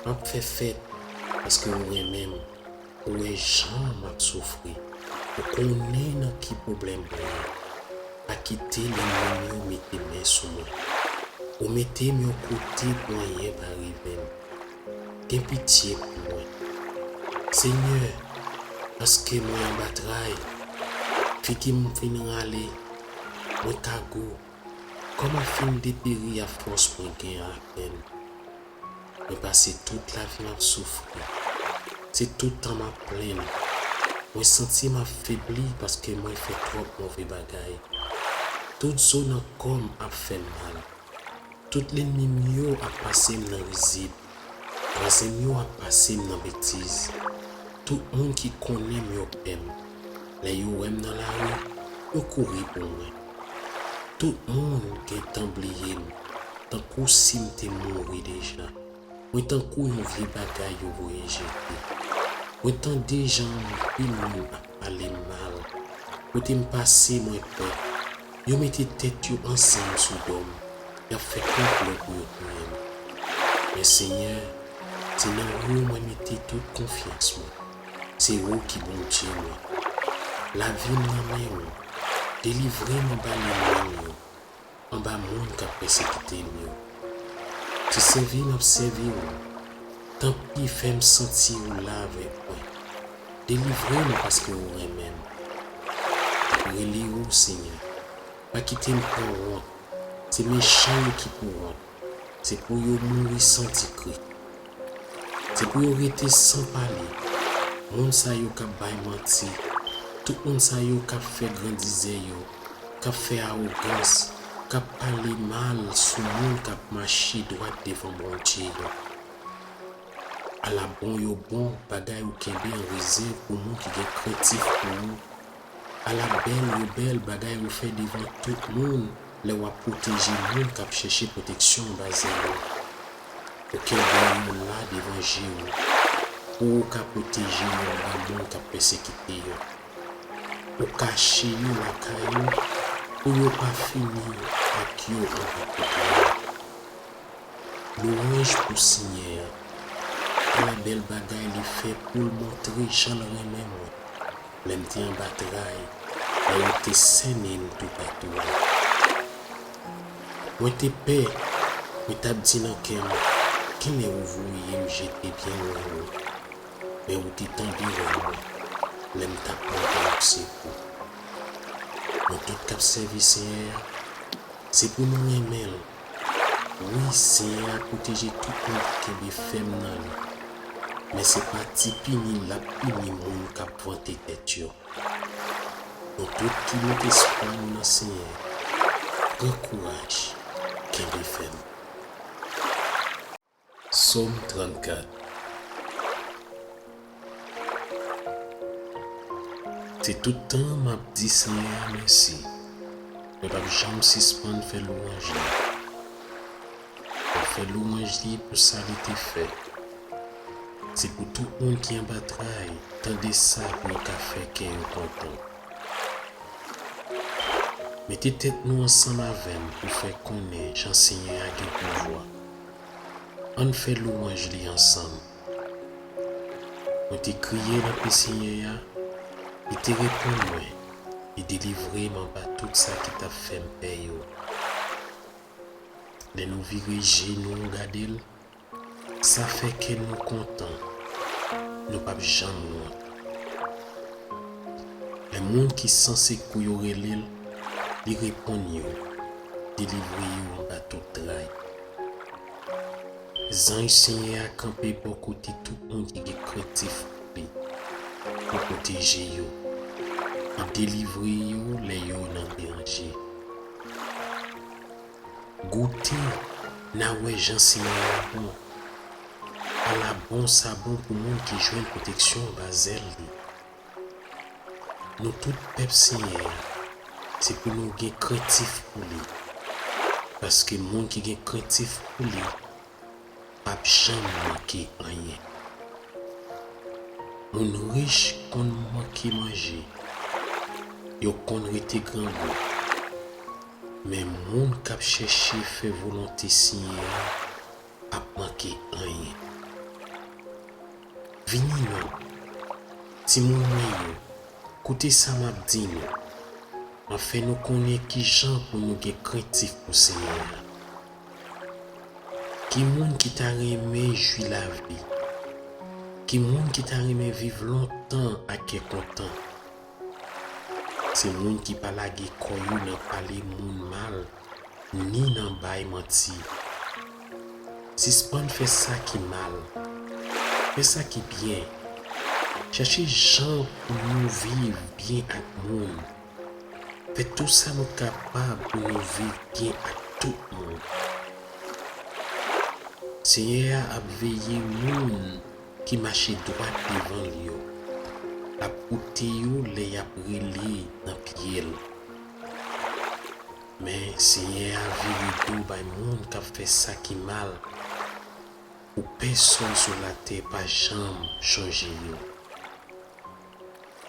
m ap fè fèt, paske ou renmen m. Ou wè jan m ap soufri. Ou konnen nan ki pwoblèm mwen ye. Pa kite lènmi m yo mete men sou mwen. Ou mete m yon kote pou anyen pa rive m. Gen pitye pou mwen. Senyè, paske mwen anba tray, figi m fin rale, mwen kagou, kò m ap fin deperi ak fòs mwen gen apèn. Mwen pase tout lavi m ap soufri. Se tout tan m ap plenn. Mwen santi m ap febli paske mwen fè twòp move bagay. Tout zo nan kò m ap fè m mal. Tout lènmi m yo ap pase m nan rizib. Vwazen m yo ap pase m nan betiz. Tout moun ki konnen m yo pè m. Lè yo wè m nan lari, yo kouri pou mwen. Tout moun gentan bliye m, tankou si m te mouri deja. Mwen tankou yon vye bagay yo voye jete. Mwen tande jan anpil moun ap pale m mal. Kote m pase, mwen pè. Yo mete tèt yo ansanm sou do m. Y ap fè konplo pou yo touye m. Men Senyè, se nan ou mwen mete tout konfyans mwen. Se ou ki Bondye mwen. Lavi m nan men ou. Delivre m anba lènmi m yo, anba moun k ap pèsekite m yo. Se sèvi m ap sèvi ou. Tanpri, fè m santi ou la avèk mwen. Delivre m paske ou renmen m. M ap rele ou, Senyè. Pa kite m pran wont. Se mechan yo ki pou wont. Se pou yo mouri san di kri. Se pou yo rete san pale. Moun sa yo k ap bay manti. Tout moun sa yo k ap fè grandizè yo, k ap fè awogans, k ap pale mal sou moun k ap mache dwat devan Bondye yo. Ala bon yo bon bagay ou kenbe an rezèv pou moun ki gen krentif pou ou. Ala bèl yo bèl bagay ou fè devan tout moun lè w ap pwoteje moun k ap chèche pwoteksyon anba zèl ou. Ou kenbe yo la devan je ou, pou ou ka pwoteje yo anba moun k ap pèsekite yo. Ou kache yo lakay ou, pou yo pa fini ak yo anba kote a. Lwanj pou Senyè a. Ala bèl bagay li fè pou l montre jan l renmen mwen, lè m te anba tray, lè yo te sènen m toupatou a. Mwen te pè, mwen t ap di nan kè m, "Kilè ou voye m jete byen lwen ou?" Men ou te tande rèl mwen, lè m t ap mande w sekou. Nou tout k ap sèvi Senyè a, se pou nou renmen l. Wi, Senyè a pwoteje tout moun ki kenbe fèm nan li. Men se pa ti pini l ap pini moun k ap vante tèt yo. Nou tout ki met espwa nou nan Senyè, pran kouraj, kenbe fèm. Sòm trannkat. Se tout tan m ap di Senyè a mèsi. Mwen p ap janm sispann fè lwanj li. M ap fè lwanj li pou sa li te fè. Se pou tout moun ki anba tray tande sa pou yo ka fè kè yo kontan. Mete tèt nou ansanm avè m pou fè konnen jan Senyè a gen pouvwa. Ann fè lwanj li ansanm. Mwen te kriye nan pye Senyè a, li te reponn mwen, li delivre m anba tout sa ki t ap fè m pè yo. Lè nou vire je nou gade l, sa fè kè nou kontan, nou p ap janm wont. Lè moun ki san sekou yo rele l, li reponn yo, delivre yo anba tout tray. Zanj Senyè a kanpe bò kote tout moun ki gen krentif pou li, pou pwoteje yo. Li delivre yo lè yo nan danje. Goute, n a wè jan Senyè a bon. Ala bon sa bon pou moun ki jwenn pwoteksyon anba zèl li. Nou tout pèp Senyè a, se pou nou gen krentif pou li. Paske moun ki gen krentif pou li p ap janm manke anyen. Moun rich konn manke manje, yo konn rete grangou. Men moun k ap chèche fè volonte Senyè a p ap manke anyen. Vini non, timoun mwen yo, koute sa m ap di nou. M ap fè nou konnen kijan pou nou gen krentif pou Senyè a. Ki moun ki ta renmen jwi lavi? Ki moun ki ta renmen viv lontan ak kè kontan? Se moun ki pa lage kò yo nan pale moun mal, ni nan bay manti. Sispann fè sa ki mal. Fè sa ki byen. Chèche jan pou nou viv byen ak moun. Fè tou sa nou kapab pou nou viv byen ak tout moun. Senyè a ap veye moun ki mache dwat devan l yo. L ap koute yo lè y ap rele nan pye l. Men Senyè a vire do bay moun k ap fè sa ki mal, pou pèsonn sou latè pa janm chonje yo.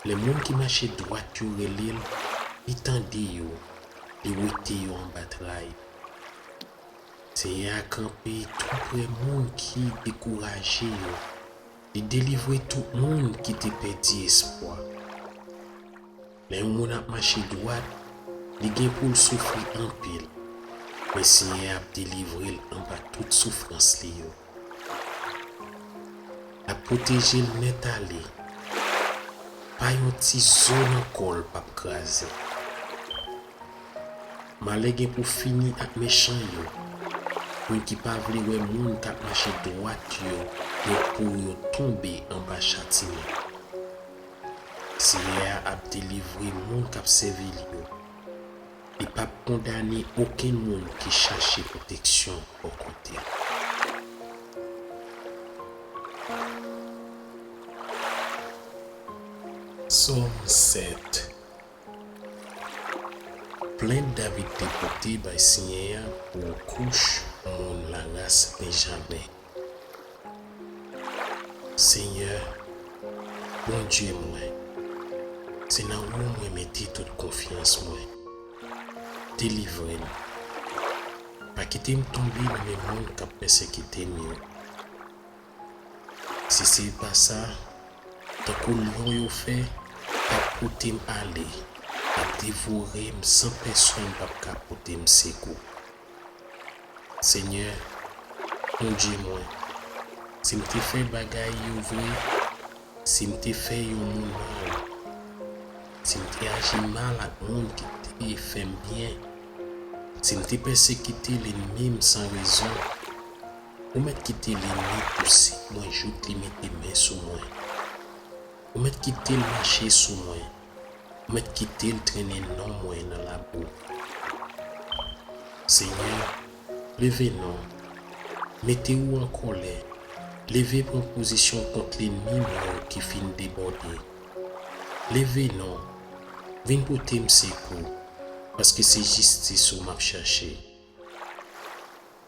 Lè moun ki mache dwat yo rele l, li tande yo, li wete yo anba tray. Senyè a kanpe tou prè moun ki dekouraje yo, li delivre tout moun ki te pèdi espwa. Lè yon moun ap mache dwat, li gen pou l soufri anpil, men Senyè a ap delivre l anba tout soufrans li yo. L ap pwoteje l nèt ale, pa yon ti zo nan kò l p ap kraze. Malè gen pou fini ak mechan yo. Moun ki pa vle wè moun k ap mache dwat yo gen pou yo tonbe anba chatiman. Senyè a ap delivre moun k ap sèvi l yo. Li p ap kondane okenn moun ki chache pwoteksyon bò kote l. Sòm sèt. Plent David te pote bay Senyè a pou kouch moun laras Benjamen. Senyè, Bondye mwen, se nan ou mwen mete tout konfyans mwen. Delivre m. Pa kite m tonbe nan men moun k ap pèsekite m yo. Si se pa sa, tankou lyon yo fè, y ap pote m ale, y ap devore m san pèsonn p ap ka pote m sekou. Senyè, Bondye mwen, si m te fè bagay yo vre, si m te fè yon moun mal, si m te aji mal ak moun ki te fè m byen, si m te pèsekite lènmi m san rezon, ou mèt kite lènmi pouse mwen jouk li mete men sou mwen. Ou mèt kite l mache sou mwen. Ou mèt kite l trennen non mwen nan labou. Senyè, leve non, mete ou an kòlè, leve pran pozisyon kont lènmi m yo ki fin debòde. Leve non, vin pote m sekou, paske se jistis ou m ap chache.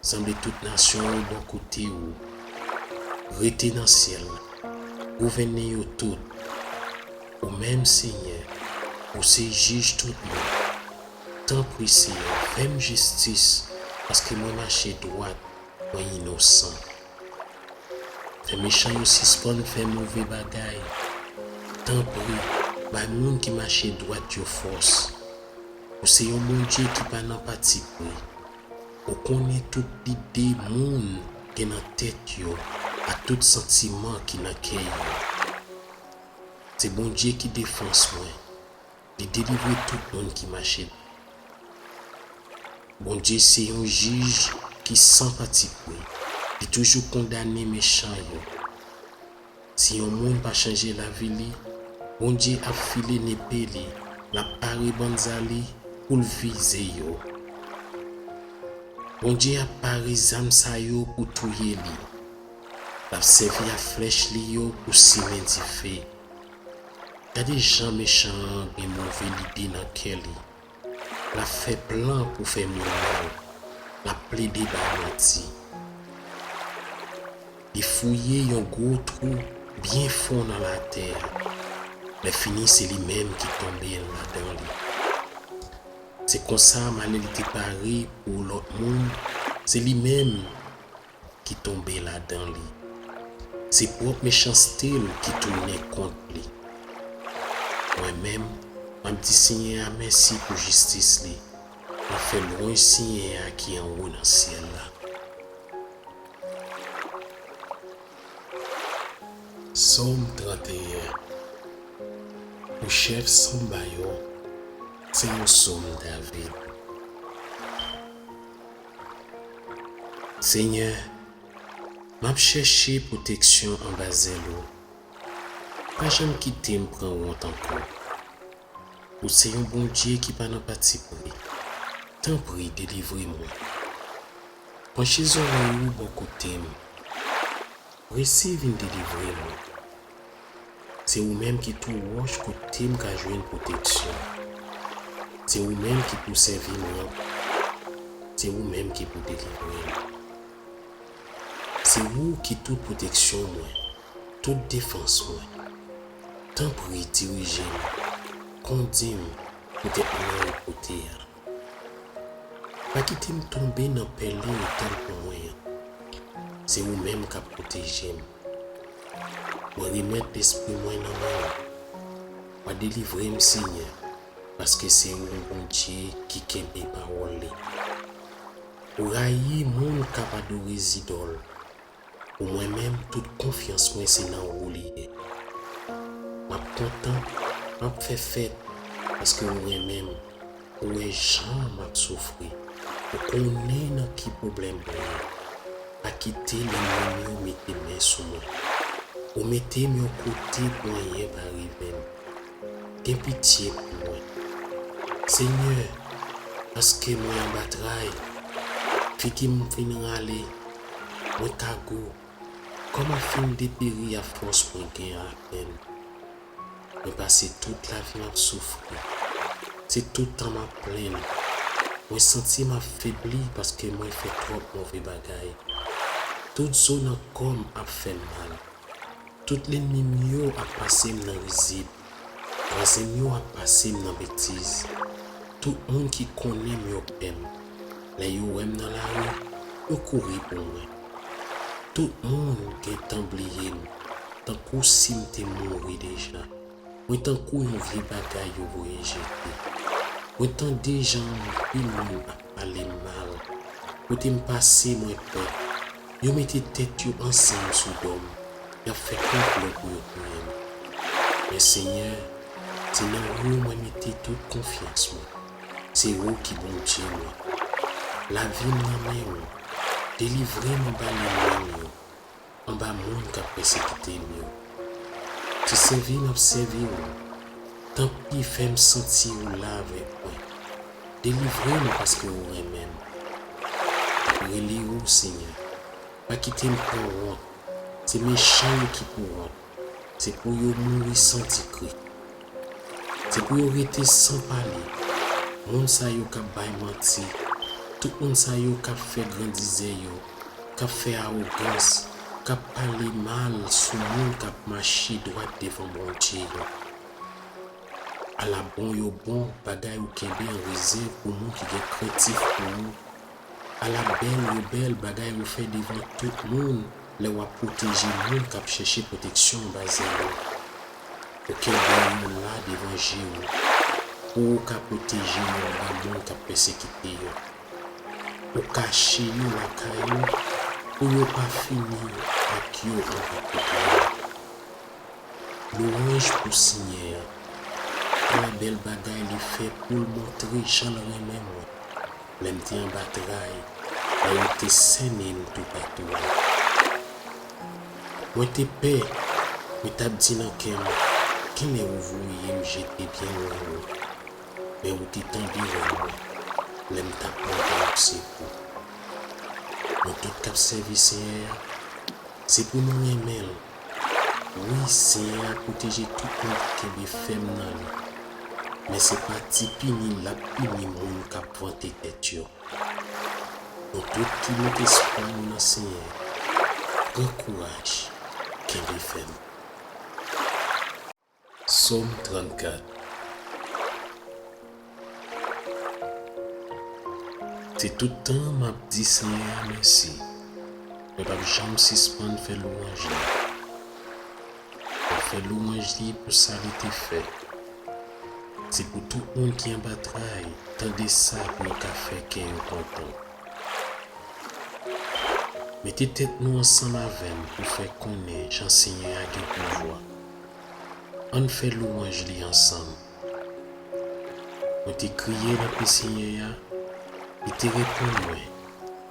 Sanble tout nasyon yo bò kote ou. Rete nan syèl la. Gouvène yo tout. Ou menm, Senyè, ou se jij tout moun. Tanpri, Senyè, fè m jistis, paske mwen mache dwat, mwen inosan. Fè mechan yo sispann fè move bagay. Tanpri, bay moun ki mache dwat yo fòs. Ou se yon Bondye ki pa nan patipri. Ou konnen tout lide moun gen nan tèt yo ak tout santiman ki nan kè yo. Se Bondye ki defans mwen. Li delivre tout moun ki mache. Bondye se yon jij ki san patipri. Li toujou kondane mechan yo. Si yon moun pa chanje lavi li, Bondye ap file nepe li, l ap pare banza li pou l vize yo. Bondye ap pare zam sa yo pou touye li. L ap sèvi ak flèch li yo pou simen dife. Gade jan mechan an gen move lide nan kè li. L ap fè plan pou fè moun mal. L ap plede bay manti. Li fouye yon gwo twou byen fon nan latè a. Lèfini, se li menm ki tonbe ladan li. Se konsa, malè li te pare pou lòt moun, se li menm ki tonbe ladan li. Se pwòp mechanste l ki tounen kont li. Mwen menm, m ap di Senyè a mèsi pou jistis li. M ap fè lwanj Senyè a ki anwo nan syèl la. Sòm trannteyen. Pou chèf sanba yo, se yon sòm David. Senyè, m ap chèche pwoteksyon anba zèl ou. Pa janm kite m pran wont ankò. Ou se yon Bondye ki pa nan patipri. Tanpri, delivre mwen. Panche zòrèy ou bò kote m. Prese vin delivre mwen. Se ou menm ki tou wòch kote m ka jwenn pwoteksyon. Se ou menm ki pou sèvi m. Se ou menm ki pou delivre m. Se ou ki tout pwoteksyon mwen, tout defans mwen. Tanpri, dirije m, kondi m poutèt non ou pote a. Pa kite m tonbe nan pèlen ou tann pou mwen an. Se ou menm k ap pwoteje m. Mwen remèt lespri mwen nan men w. W a delivre m, Senyè, paske se ou yon Bondye ki kenbe pawòl li. Ou rayi moun k ap adore zidòl. Pou mwen menm, tout konfyans mwen se nan ou li ye. M ap kontan, m ap fè fèt, paske ou renmen m. Ou wè jan m ap soufri. Ou konnen nan ki pwoblèm mwen ye. Pa kite lènmi m yo mete men sou mwen. Ou mete m yon kote pou anyen pa rive m. gen pitye pou mwen. Senyè, paske mwen anba tray, figi m fin rale, mwen kagou, kò m ap fin deperi afòs mwen gen apèn. Mwen pase tout lavi m ap soufri. Se tout tan m ap plenn. Mwen santi m ap febli paske mwen fè twòp move bagay. Tout zo nan kò m ap fè m mal. Tout lènmi m yo ap pase m nan rizib. Vwazen m yo ap pase m nan betiz. Tout moun ki konnen m yo pè m. Lè yo wè m nan lari, yo kouri pou mwen. Tout moun gentan bliye m, tankou si m te mouri deja. Mwen tankou yon vye bagay yo voye jete. Mwen tande jan anpil moun ap pale m mal. Kote m pase, mwen pè. Yo mete tèt yo ansanm sou do m. Y ap fè konplo pou yo touye m. Men Senyè, se nan ou mwen mete tout konfyans mwen. Se ou ki Bondye mwen. Lavi m nan men ou. Delivre m anba lènmi m yo, anba moun k ap pèsekite m yo. Se sèvi m ap sèvi ou. Tanpri, fè m santi ou la avèk mwen. Delivre m paske ou renmen m. M ap rele ou, Senyè. Pa kite m pran wont. Se mechan yo ki pou wont. Se pou yo mouri san di kri. Se pou yo rete san pale. Moun sa yo k ap bay manti, tout moun sa yo k ap fè grandizè yo, k ap fè awogans, k ap pale mal sou moun k ap mache dwat devan Bondye yo. Ala bon yo bon bagay ou kenbe an rezèv pou moun ki gen krentif pou ou. Ala bèl yo bèl bagay ou fè devan tout moun lè w ap pwoteje moun k ap chèche pwoteksyon anba zèl ou. Ou kenbe yo la devan je ou, pou ou ka pwoteje yo anba moun k ap pèsekite yo. Ou kache yo lakay ou, pou yo pa fini ak yo anba kote yo. Lwanj pou Senyè a. Ala bèl bagay li fè pou l montre jan l renmen mwen. Lè m te anba tray, lè yo te sènen m toupatou a. Mwen te pè, mwen t ap di nan kè m, "Kenlè ou voye m jete byen lwen ou?" Men ou te tande wè mwen, lè m t ap mande w sekou. Nou tout k ap sèvi Senyè a, se pou nou renmen l. Wi, Senyè a pwoteje tout moun ki kenbe fèm nan li. Men se pa ti pini l ap pini moun k ap vante tèt yo. Nou tout ki met espwa nou nan Senyè, pran kouraj, kenbe fèm. Sòm trannkat. Se tout tan m ap di Senyè a mèsi. Mwen p ap janm sispann fè lwanj li. M ap fè lwanj li pou sa li te fè. Se pou tout moun ki anba tray tande sa pou yo ka fè kè yo kontan. Mete tèt nou ansanm avè m pou fè konnen jan Senyè a gen pouvwa. Ann fè lwanj li ansanm. Mwen te kriye nan pye Senyè a, li te reponn mwen,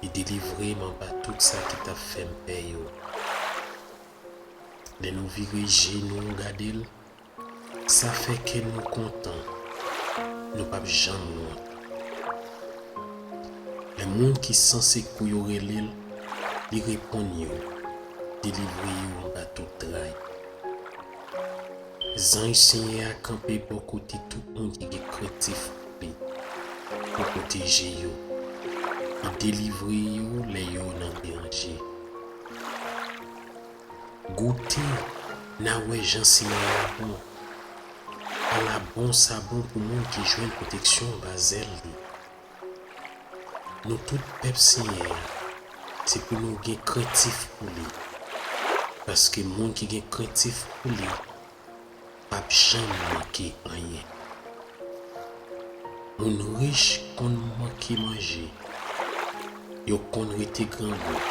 li delivre m anba tout sa ki t ap fè m pè yo. Lè nou vire je nou gade l, sa fè kè nou kontan, nou p ap janm wont. Lè moun ki san sekou yo rele l, li reponn yo, delivre yo anba tout tray. Zanj Senyè a kanpe bò kote tout moun ki gen krentif pou li, pou pwoteje yo. Li delivre yo lè yo nan danje. Goute, n a wè jan Senyè a bon. Ala bon sa bon pou moun ki jwenn pwoteksyon anba zèl li. Nou tout pèp Senyè a, se pou nou gen krentif pou li. Paske moun ki gen krentif pou li p ap janm manke anyen. Moun rich konn manke manje, yo konn rete grangou.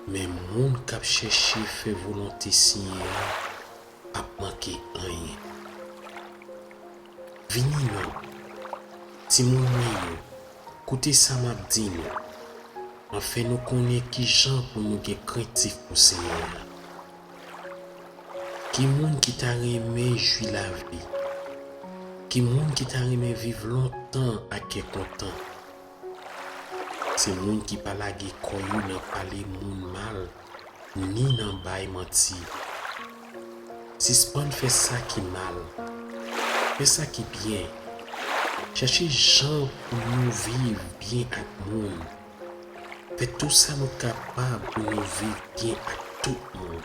Men moun k ap chèche fè volonte Senyè a p ap manke anyen. Vini non, timoun mwen yo, koute sa m ap di nou. M ap fè nou konnen ki jan pou nou gen krentif pou Senyè a. Ki moun ki ta renmen jwi lavi? Ki moun ki ta renmen viv lontan ak kè kontan? Se moun ki pa lage kò yo nan pale moun mal, ni nan bay manti. Sispann fè sa ki mal. Fè sa ki byen. Chèche jan pou nou viv byen ak moun. Fè tou sa nou kapab pou nou viv byen ak tout moun.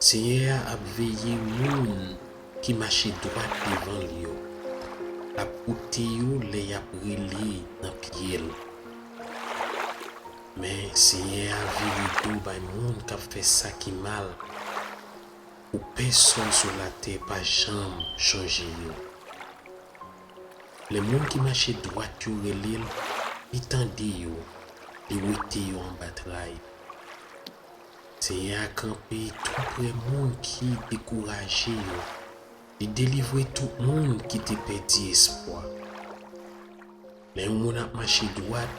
Senyè a ap veye moun ki mache dwat devan l yo. L ap koute yo lè y ap rele nan pye l. Men, Senyè a vire do bay moun k ap fè sa ki mal, pou pèsonn sou latè pa janm chonje yo. Lè moun ki mache dwat yo rele l, li tande yo, li wete yo anba tray. Senyè a kanpe tou prè moun ki dekouraje yo. Li delivre tout moun ki te pèdi espwa. Lè yon moun ap mache dwat,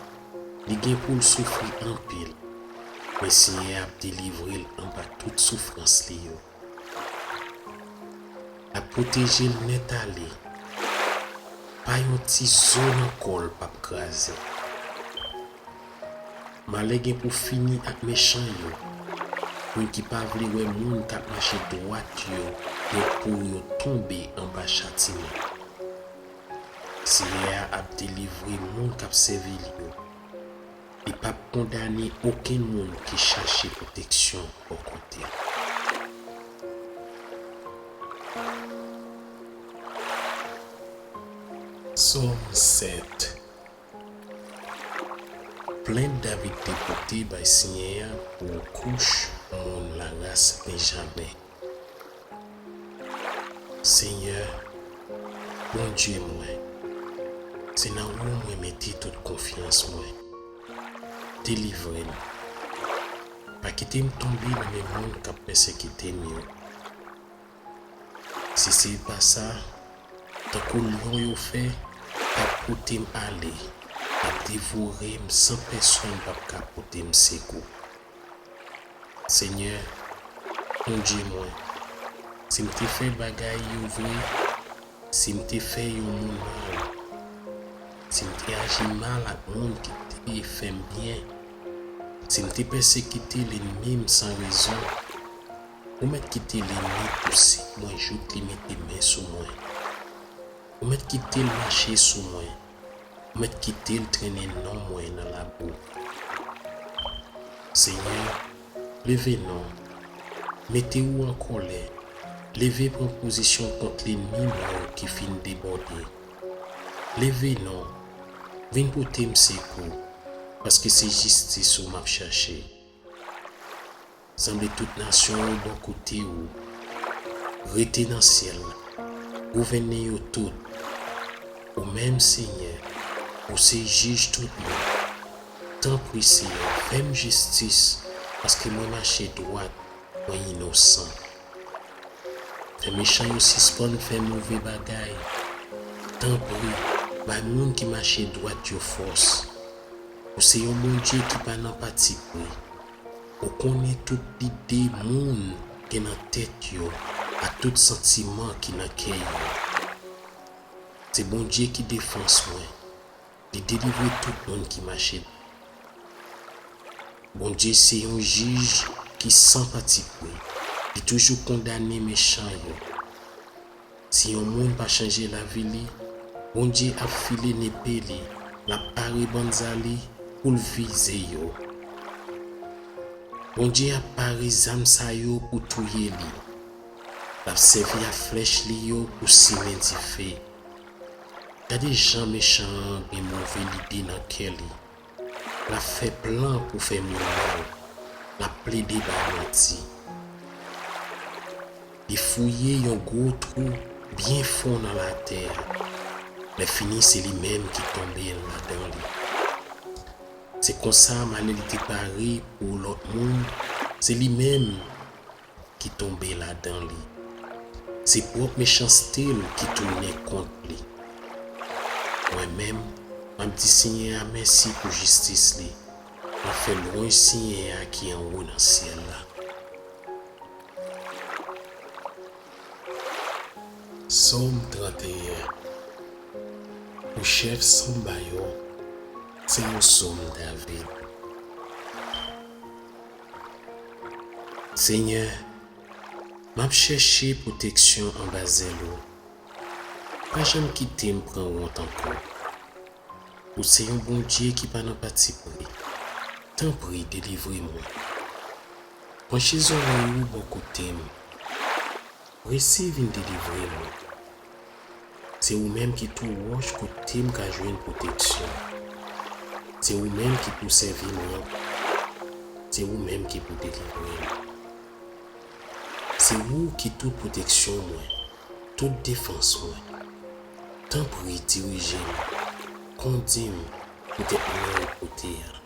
li gen pou l soufri anpil, men Senyè a ap delivre l anba tout soufrans li yo. L ap pwoteje l nèt ale. Pa yon ti zo nan kò l p ap kraze. Malè gen pou fini ak mechan yo. Moun ki pa vle wè moun k ap mache dwat yo gen pou yo tonbe anba chatiman. Senyè a ap delivre moun k ap sèvi l yo. Li p ap kondane okenn moun ki chache pwoteksyon bò kote l. Sòm sèt. Plent David te pote bay Senyè a pou kouch moun laras Benjamen. Senyè, Bondye mwen, se nan ou mwen mete tout konfyans mwen. Delivre m. Pa kite m tonbe nan men moun k ap pèsekite m yo. Si se pa sa, tankou lyon yo fè, y ap pote m ale, y ap devore m san pèsonn p ap ka pote m sekou. Senyè, Bondye mwen, si m te fè bagay yo vre, si m te fè yon moun mal, si m te aji mal ak moun ki te fè m byen, si m te pèsekite lènmi m san rezon, ou mèt kite lènmi pouse mwen jouk li mete men sou mwen. Ou mèt kite l mache sou mwen. Ou mèt kite l trennen non mwen nan labou. Senyè, leve non. Mete ou an kòlè. Leve pran pozisyon kont lènmi mwen yo ki fin debòde. Leve non. Vin pote m sekou, paske se jistis ou m ap chache. Sanble tout nasyon yo bò kote ou. Rete nan syèl la. Gouvène yo tout. Ou menm, Senyè, ou se jij tout moun. Tanpri, Senyè, fè m jistis, paske mwen mache dwat, mwen inosan. Fè mechan yo sispann fè move bagay. Tanpri, bay moun ki mache dwat yo fòs. Ou se yon Bondye ki pa nan patipri. Ou konnen tout lide moun gen nan tèt yo ak tout santiman ki nan kè yo. Se Bondye ki defans mwen. Li delivre tout moun ki mache. Bondye se yon jij ki san patipri. Li toujou kondane mechan yo. Si yon moun pa chanje lavi li, Bondye ap file nepe li, l ap pare banza li pou l vize yo. Bondye ap pare zam sa yo pou touye li. L ap sèvi ak flèch li yo pou simen dife. Gade jan mechan an gen move lide nan kè li. L ap fè plan pou fè moun mal. L ap plede bay manti. Li fouye yon gwo twou byen fon nan latè a. Lèfini, se li menm ki tonbe ladan li. Se konsa, malè li te pare pou lòt moun, se li menm ki tonbe ladan li. Se pwòp mechanste l ki tounen kont li. Mwen menm, m ap di Senyè a mèsi pou jistis li. M ap fè lwanj Senyè a ki anwo nan syèl la. Sòm trannteyen. Pou chèf sanba yo, se yon sòm David. Senyè, m ap chèche pwoteksyon anba zèl ou. Pa janm kite m pran wont ankò. Ou se yon Bondye ki pa nan patipri. Tanpri, delivre mwen. Panche zòrèy ou bò kote m. Prese vin delivre mwen. Se ou menm ki tou wòch kote m ka jwenn pwoteksyon. Se ou menm ki pou sèvi m ranp. Se ou menm ki pou delivre m. Se ou ki tout pwoteksyon mwen, tout defans mwen. Tanpri, dirije m, kondi m poutèt non ou pote a.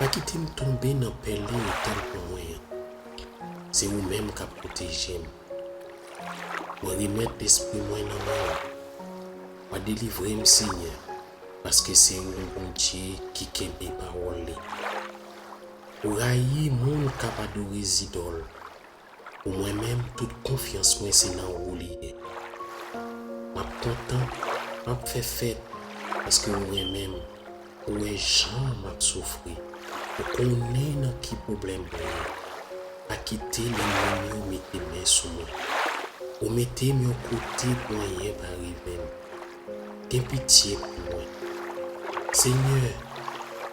Pa kite m tonbe nan pèlen ou tann pou mwen an. Se ou menm k ap pwoteje m. Mwen remèt lespri mwen nan men w. W a delivre m, Senyè, paske se ou yon Bondye ki kenbe pawòl li. Ou rayi moun k ap adore zidòl. Pou mwen menm, tout konfyans mwen se nan ou li ye. M ap kontan, m ap fè fèt, paske ou renmen m. Ou wè jan m ap soufri. Ou konnen nan ki pwoblèm mwen ye. Pa kite lènmi m yo mete men sou mwen. Ou mete m yon kote pou anyen pa rive m. Gen pitye pou mwen, Senyè,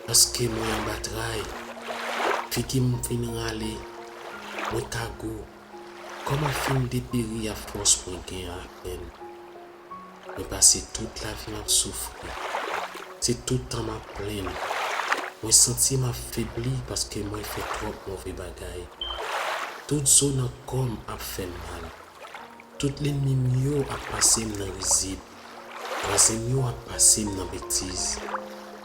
paske mwen anba tray. Figi m fin rale, mwen kagou. Kò m ap fin deperi a fòs mwen gen apèn. Mwen pase tout lavi m ap soufri. Se tout tan m ap plenn. Mwen santi m ap febli paske mwen fè twòp move bagay. Tout zo nan kò m ap fè m mal. Tout lènmi m yo ap pase m nan rizib. Vwazen m yo ap pase m nan betiz.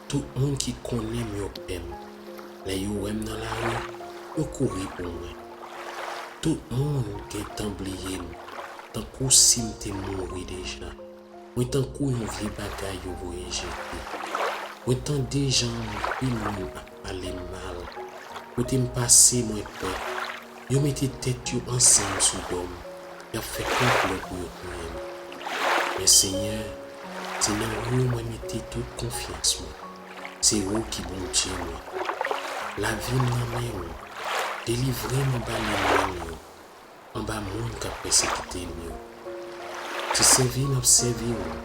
Tout moun ki konnen m yo pè m. Lè yo wè m nan lari, yo kouri pou mwen. Tout moun gentan bliye m, tankou si m te mouri deja. Mwen tankou yon vye bagay yo voye jete. Mwen tande jan anpil moun ap pale m mal. Kote m pase, mwen pè. Yo mete tèt yo ansanm sou do m. Y ap fè konplo pou yo touye m. Men Senyè, se nan ou mwen mete tout konfyans mwen. Se ou ki Bondye mwen. Lavi m nan men ou. Delivre m anba lènmi m yo, anba moun k ap pèsekite m yo. Se sèvi m ap sèvi ou.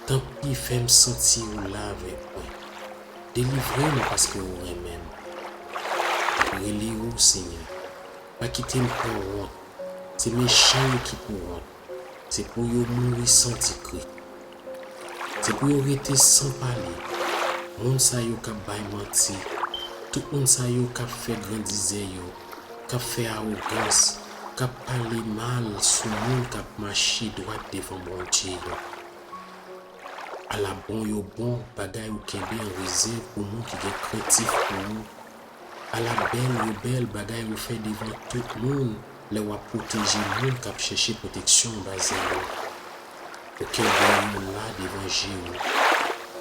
Tanpri, fè m santi ou la avèk mwen. Delivre m paske ou renmen m. M ap rele ou, Senyè. Pa kite m pran wont. Se mechan yo ki pou wont. Se pou yo mouri san di kri. Se pou yo rete san pale. Moun sa yo k ap bay manti, tout moun sa yo k ap fè grandizè yo, k ap fè awogans, k ap pale mal sou moun k ap mache dwat devan Bondye yo. Ala bon yo bon bagay ou kenbe an rezèv pou moun ki gen krentif pou ou. Ala bèl yo bèl bagay ou fè devan tout moun lè w ap pwoteje moun k ap chèche pwoteksyon anba zèl ou. Ou kenbe yo la devan je ou,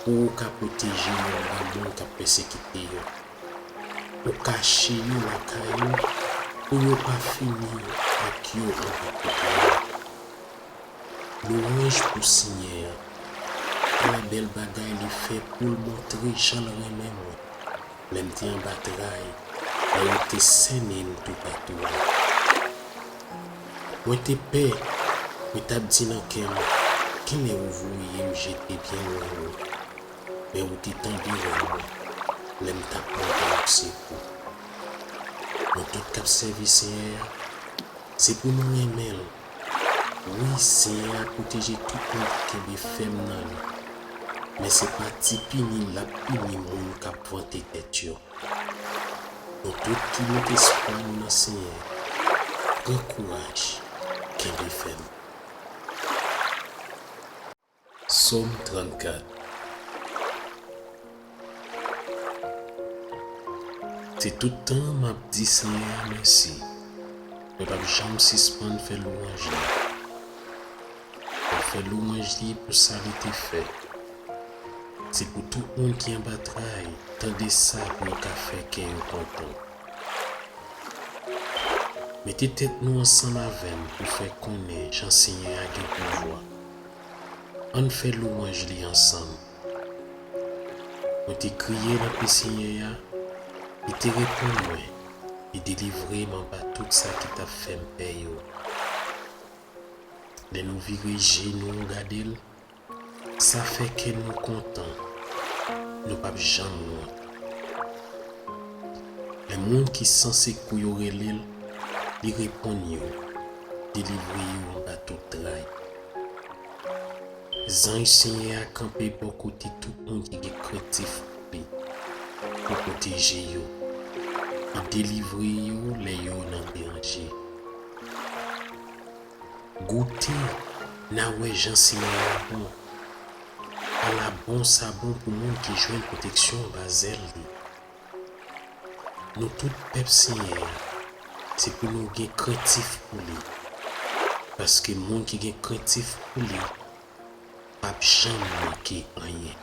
pou ou ka pwoteje yo anba moun k ap pèsekite yo. Ou kache yo lakay ou, pou yo pa fini ak yo anba kote a. Lwanj pou Senyè a. Ala bèl bagay li fè pou l montre jan l renmen mwen, lè m te anba tray, lè yo te sènen m toupatou a. Mwen te pè, mwen t ap di nan kè m, "Kilè ou voye m jete byen lwen ou?" Men ou te tande wè mwen, lè m t ap mande w sekou. Nou tout k ap sèvi Senyè a, se pou nou renmen l. Wi, Senyè a pwoteje tout moun ki kenbe fèm nan li. Men se pa ti pini l ap pini moun k ap vante tèt yo. Nou tout ki met espwa nou nan Senyè, pran kouraj, kenbe fèm. Sòm trannkat. Se tout tan m ap di Senyè a mèsi. Mwen p ap janm sispann fè lwanj li. M ap fè lwanj li pou sa li te fè. Se pou tout moun ki anba tray tande sa pou yo ka fè kè yo kontan. Mete tèt nou ansanm avè m pou fè konnen jan Senyè a gen pouvwa. Ann fè lwanj li ansanm. Mwen te kriye nan pye Senyè a, li te reponn mwen, li delivre m anba tout sa ki t ap fè m pè yo. Lè nou vire je nou gade l, sa fè kè nou kontan, nou p ap janm wont. Lè moun ki san sekou yo rele l, li reponn yo, delivre yo anba tout tray. Zanj Senyè a kanpe bò kote tout moun ki gen krentif pou li, pou pwoteje yo. Li delivre yo lè yo nan danje. Goute, n a wè jan Senyè a bon. Ala bon sa bon pou moun ki jwenn pwoteksyon anba zèl li. Nou tout pèp Senyè a, se pou nou gen krentif pou li. Paske moun ki gen krentif pou li p ap janm manke anyen.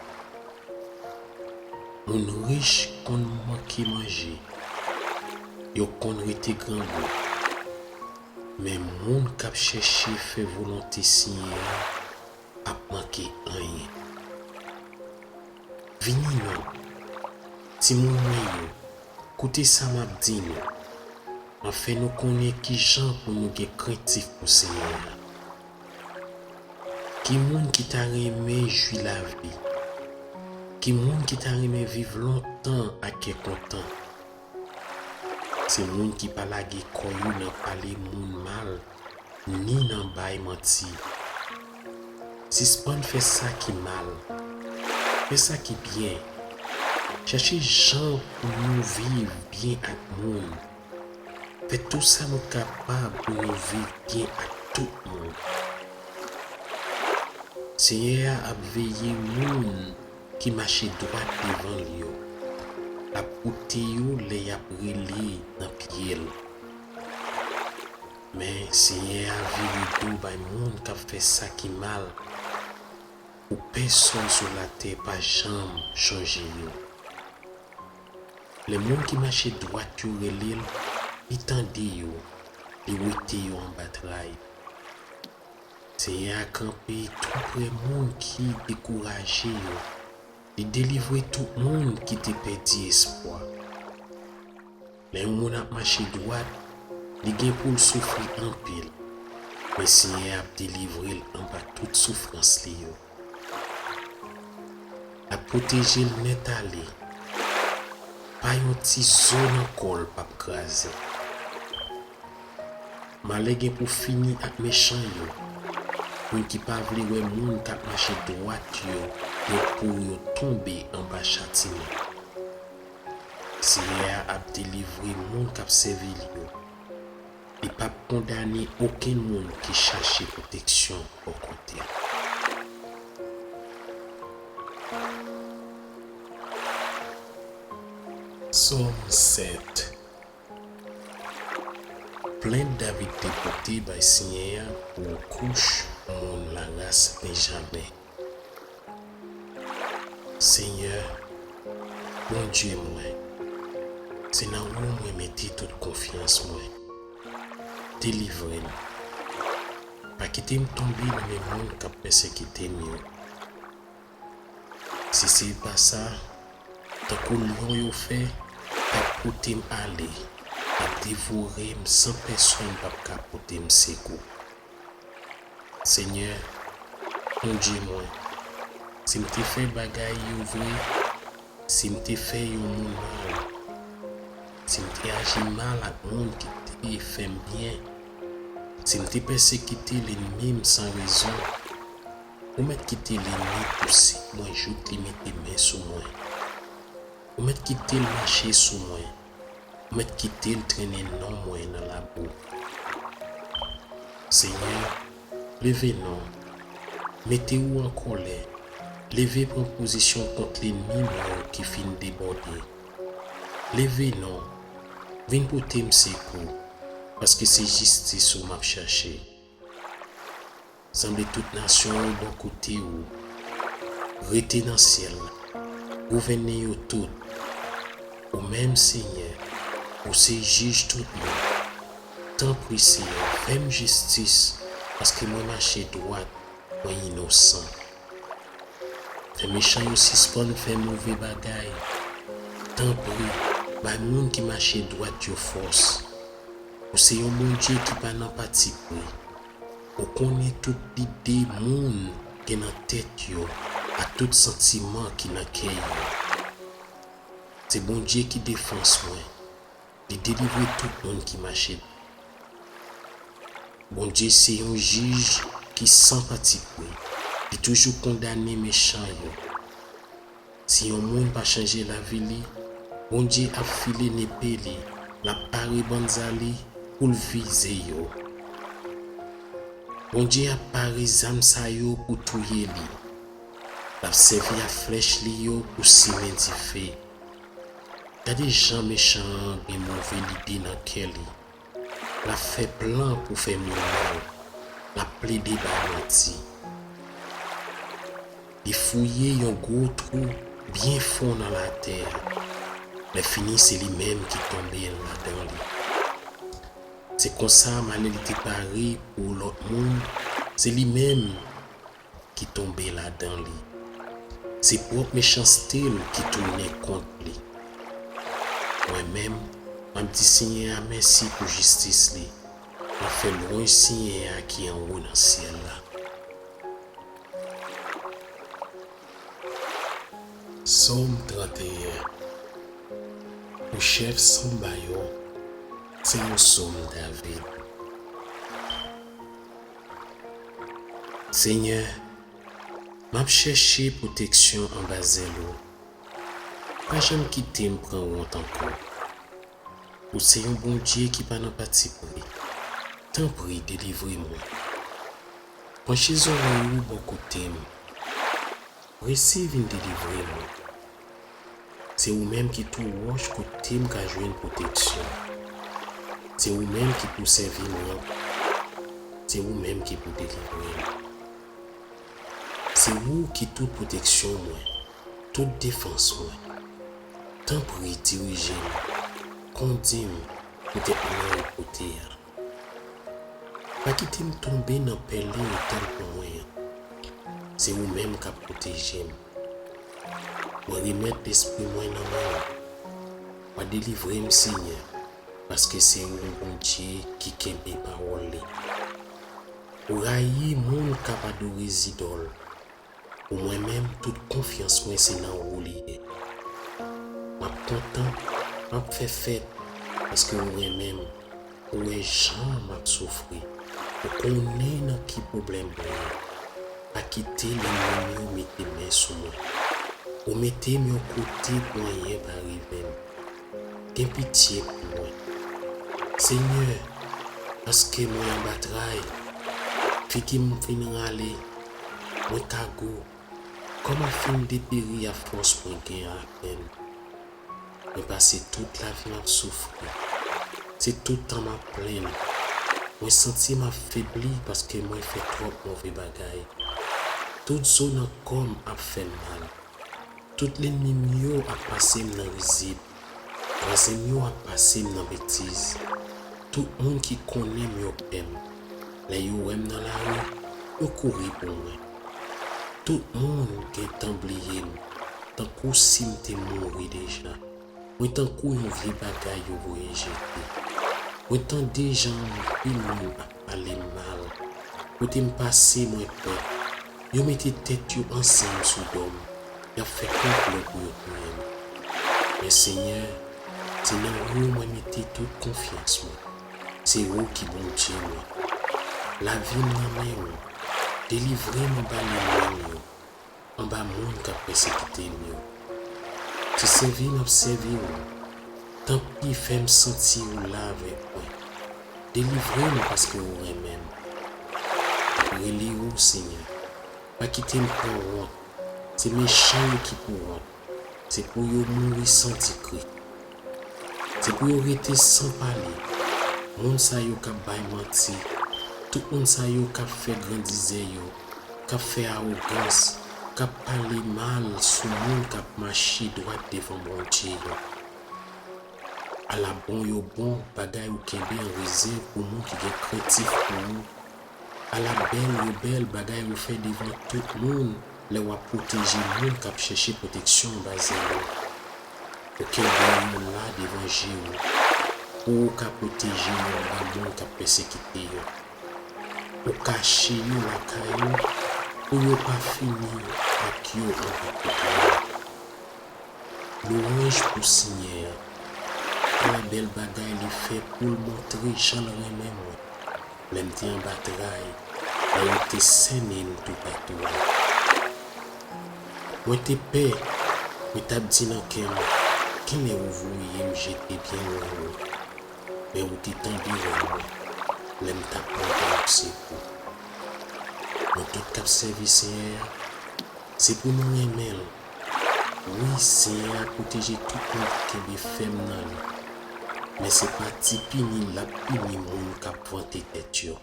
Moun rich konn manke manje, yo konn rete grangou. Men moun k ap chèche fè volonte Senyè a p ap manke anyen. Vini non, timoun mwen yo, koute sa m ap di nou, m ap fè nou konnen kijan pou nou gen krentif pou Senyè a. Ki moun ki ta renmen jwi lavi? Ki moun ki ta renmen viv lontan ak kè kontan? Se moun ki pa lage kò yo nan pale moun mal, ni nan bay manti. Sispann fè sa ki mal. Fè sa ki byen. Chèche jan pou nou viv byen ak moun. Fè tou sa nou kapab pou nou viv byen ak tout moun. Senyè a ap veye moun ki mache dwat devan l yo. L ap koute yo lè y ap rele nan pye l. Men, Senyè a vire do bay moun k ap fè sa ki mal, pou pèsonn sou latè pa janm chonje yo. Lè moun ki mache dwat yo rele l, li tande yo, li wete yo anba tray. Senyè a kanpe tou prè moun ki dekouraje yo. Li delivre tout moun ki te pèdi espwa. Lè yon moun ap mache dwat, li gen pou l soufri anpil, men Senyè a ap delivre l anba tout soufrans li yo. L ap pwoteje l nèt ale. Pa yon ti zo nan kò l p ap kraze. Malè gen pou fini ak mechan yo. Moun ki pa vle wè moun k ap mache dwat yo gen pou yo tonbe anba chatiman. Senyè a ap delivre moun k ap sèvi l yo. Li p ap kondane okenn moun ki chache pwoteksyon bò kote l. Sòm sèt. Plent David te pote bay Senyè a pou kouch moun laras Benjamen. Senyè, Bondye mwen, se nan ou mwen mete tout konfyans mwen. Delivre m. Pa kite m tonbe nan men moun k ap pèsekite m yo. Si se pa sa, tankou lyon yo fè, y ap pote m ale, y ap devore m san pèsonn p ap ka pote m sekou. Senyè, Bondye mwen, si m te fè bagay yo vre, si m te fè yon moun mal, si m te aji mal ak moun ki te fè m byen, si m te pèsekite lènmi m san rezon, ou mèt kite lènmi pouse mwen jouk li mete men sou mwen. Ou mèt kite l mache sou mwen. Ou mèt kite l trennen non mwen nan labou. Senyè, leve non. Mete w an kòlè. Leve pran pozisyon kont lènmi mwen yo ki fin debòde. Leve non. Vin pote m sekou, paske se jistis ou m ap chache. Sanble tout nasyon yo bò kote ou. Rete nan syèl la. Gouvène yo tout. Ou menm, Senyè, ou se jij tout moun. Tanpri, Senyè, fè m jistis, paske mwen mache dwat, mwen inosan. Fè mechan yo sispann fè move bagay. Tanpri, bay moun ki mache dwat yo fòs. Ou se yon Bondye ki pa nan patipri. Ou konnen tout lide moun gen nan tèt yo ak tout santiman ki nan kè yo. Se Bondye ki defans mwen. Li delivre tout moun ki mache. Bondye se yon jij ki san patipri. Li toujou kondane mechan yo. Si yon moun pa chanje lavi li, Bondye ap file nepe li, l ap pare banza li pou l vize yo. Bondye ap pare zam sa yo pou touye li. L ap sèvi ak flèch li yo pou simen dife. Gade jan mechan an gen move lide nan kè li. L ap fè plan pou fè moun mal. L ap plede bay manti. Li fouye yon gwo twou byen fon nan latè a. Lèfini, se li menm ki tonbe ladan li. Se konsa, malè li te pare pou lòt moun, se li menm ki tonbe ladan li. Se pwòp mechanste l ki tounen kont li. Mwen menm, m ap di Senyè a mèsi pou jistis li. M ap fè lwanj Senyè a ki anwo nan syèl la. Sòm tranteyen. Pou chèf sanba yo, se yon sòm David. Senyè, m ap chèche pwoteksyon anba zèl ou. Pa janm kite m pran wont ankò. Ou se yon Bondye ki pa nan patipri. Tanpri, delivre mwen. Panche zòrèy ou bò kote m. Prese vin delivre mwen. Se ou menm ki tou wòch kote m ka jwenn pwoteksyon. Se ou menm ki pou sèvi m ranp. Se ou menm ki pou delivre m. Se ou ki tout pwoteksyon mwen, tout defans mwen. Tanpri, dirije m, kondi m poutèt non ou pote a. Pa kite m tonbe nan pèlen ou tann pou mwen an. Se ou menm k ap pwoteje m. Mwen remèt lespri mwen nan men w. W a delivre m, Senyè, paske se ou Bondye ki kenbe pawòl li. Ou rayi moun k ap adore zidòl. Pou mwen menm, tout konfyans mwen se nan ou li ye. M ap kontan, m ap fè fèt, paske ou renmen m. Ou wè jan m ap soufri. Ou konnen nan ki pwoblèm mwen ye. Pa kite lènmi m yo mete men sou mwen. Ou mete m yon kote pou anyen pa rive m. Gen pitye pou mwen. Senyè, paske mwen anba tray, figi m fin rale, mwen kagou, kò m ap fin deperi ak fòs mwen gen apèn. Mwen pase tout lavi m ap soufri. Se tout tan m ap plenn. Mwen santi m ap febli paske mwen fè twòp move bagay. Tout zo nan kò m ap fè m mal. Tout lènmi m yo ap pase m nan rizib. Vwazen m yo ap pase m nan betiz. Tout moun ki konnen m yo pè m. Lè yo wè m nan lari, yo kouri pou mwen. Tout moun gentan bliye m, tankou si m te mouri deja. Mwen tankou yon vye bagay yo voye jete. Mwen tande jan anpil moun ap pale m mal. Kote m pase, mwen pè. Yo mete tèt yo ansanm sou do m. Y ap fè konplo pou yo touye m. Men Senyè, se nan ou mwen mete tout konfyans mwen. Se ou ki Bondye mwen. Lavi m nan men ou. Delivre m anba lènmi m yo, anba moun k ap pèsekite m yo. Se sèvi m ap sèvi ou. Tanpri, fè m santi ou la avèk mwen. Delivre m paske ou renmen m. M ap rele ou, Senyè. Pa kite m pran wont. Se mechan yo ki pou wont. Se pou yo mouri san di kri. Se pou yo rete san pale. Moun sa yo k ap bay manti. Tout moun sa yo k ap fè grandizè yo, k ap fè awogans, k ap pale mal sou moun k ap mache dwat devan Bondye yo. Ala bon yo bon bagay ou kenbe an rezèv pou moun ki gen krentif pou ou. Ala bèl yo bèl bagay ou fè devan tout moun lè w ap pwoteje moun k ap chèche pwoteksyon anba zèl ou. Ou kenbe yo la devan je ou, pou ou ka pwoteje yo anba moun k ap pèsekite yo. Ou kache yo lakay ou, pou yo pa fini ak yo anba kote yo. Lwanj pou Senyè a. Ala bèl bagay li fè pou l montre jan l renmen mwen, lè m te anba tray, lè yo te sènen m toupatou a. Mwen te pè, mwen t ap di nan kè m, "Kilè ou voye m jete byen lwen ou?" Men ou te tanbire mwen, lè m t ap mande w sekou. Nou tout k ap sèvi Senyè a, se pou nou renmen l. Wi, Senyè a pwoteje tout moun ki kenbe fèm nan li. Men se pa ti pini l ap pini moun k ap vante tèt yo.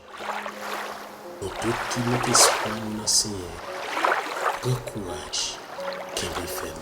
Nou tout ki met espwa nou nan Senyè, pran kouraj, kenbe fèm.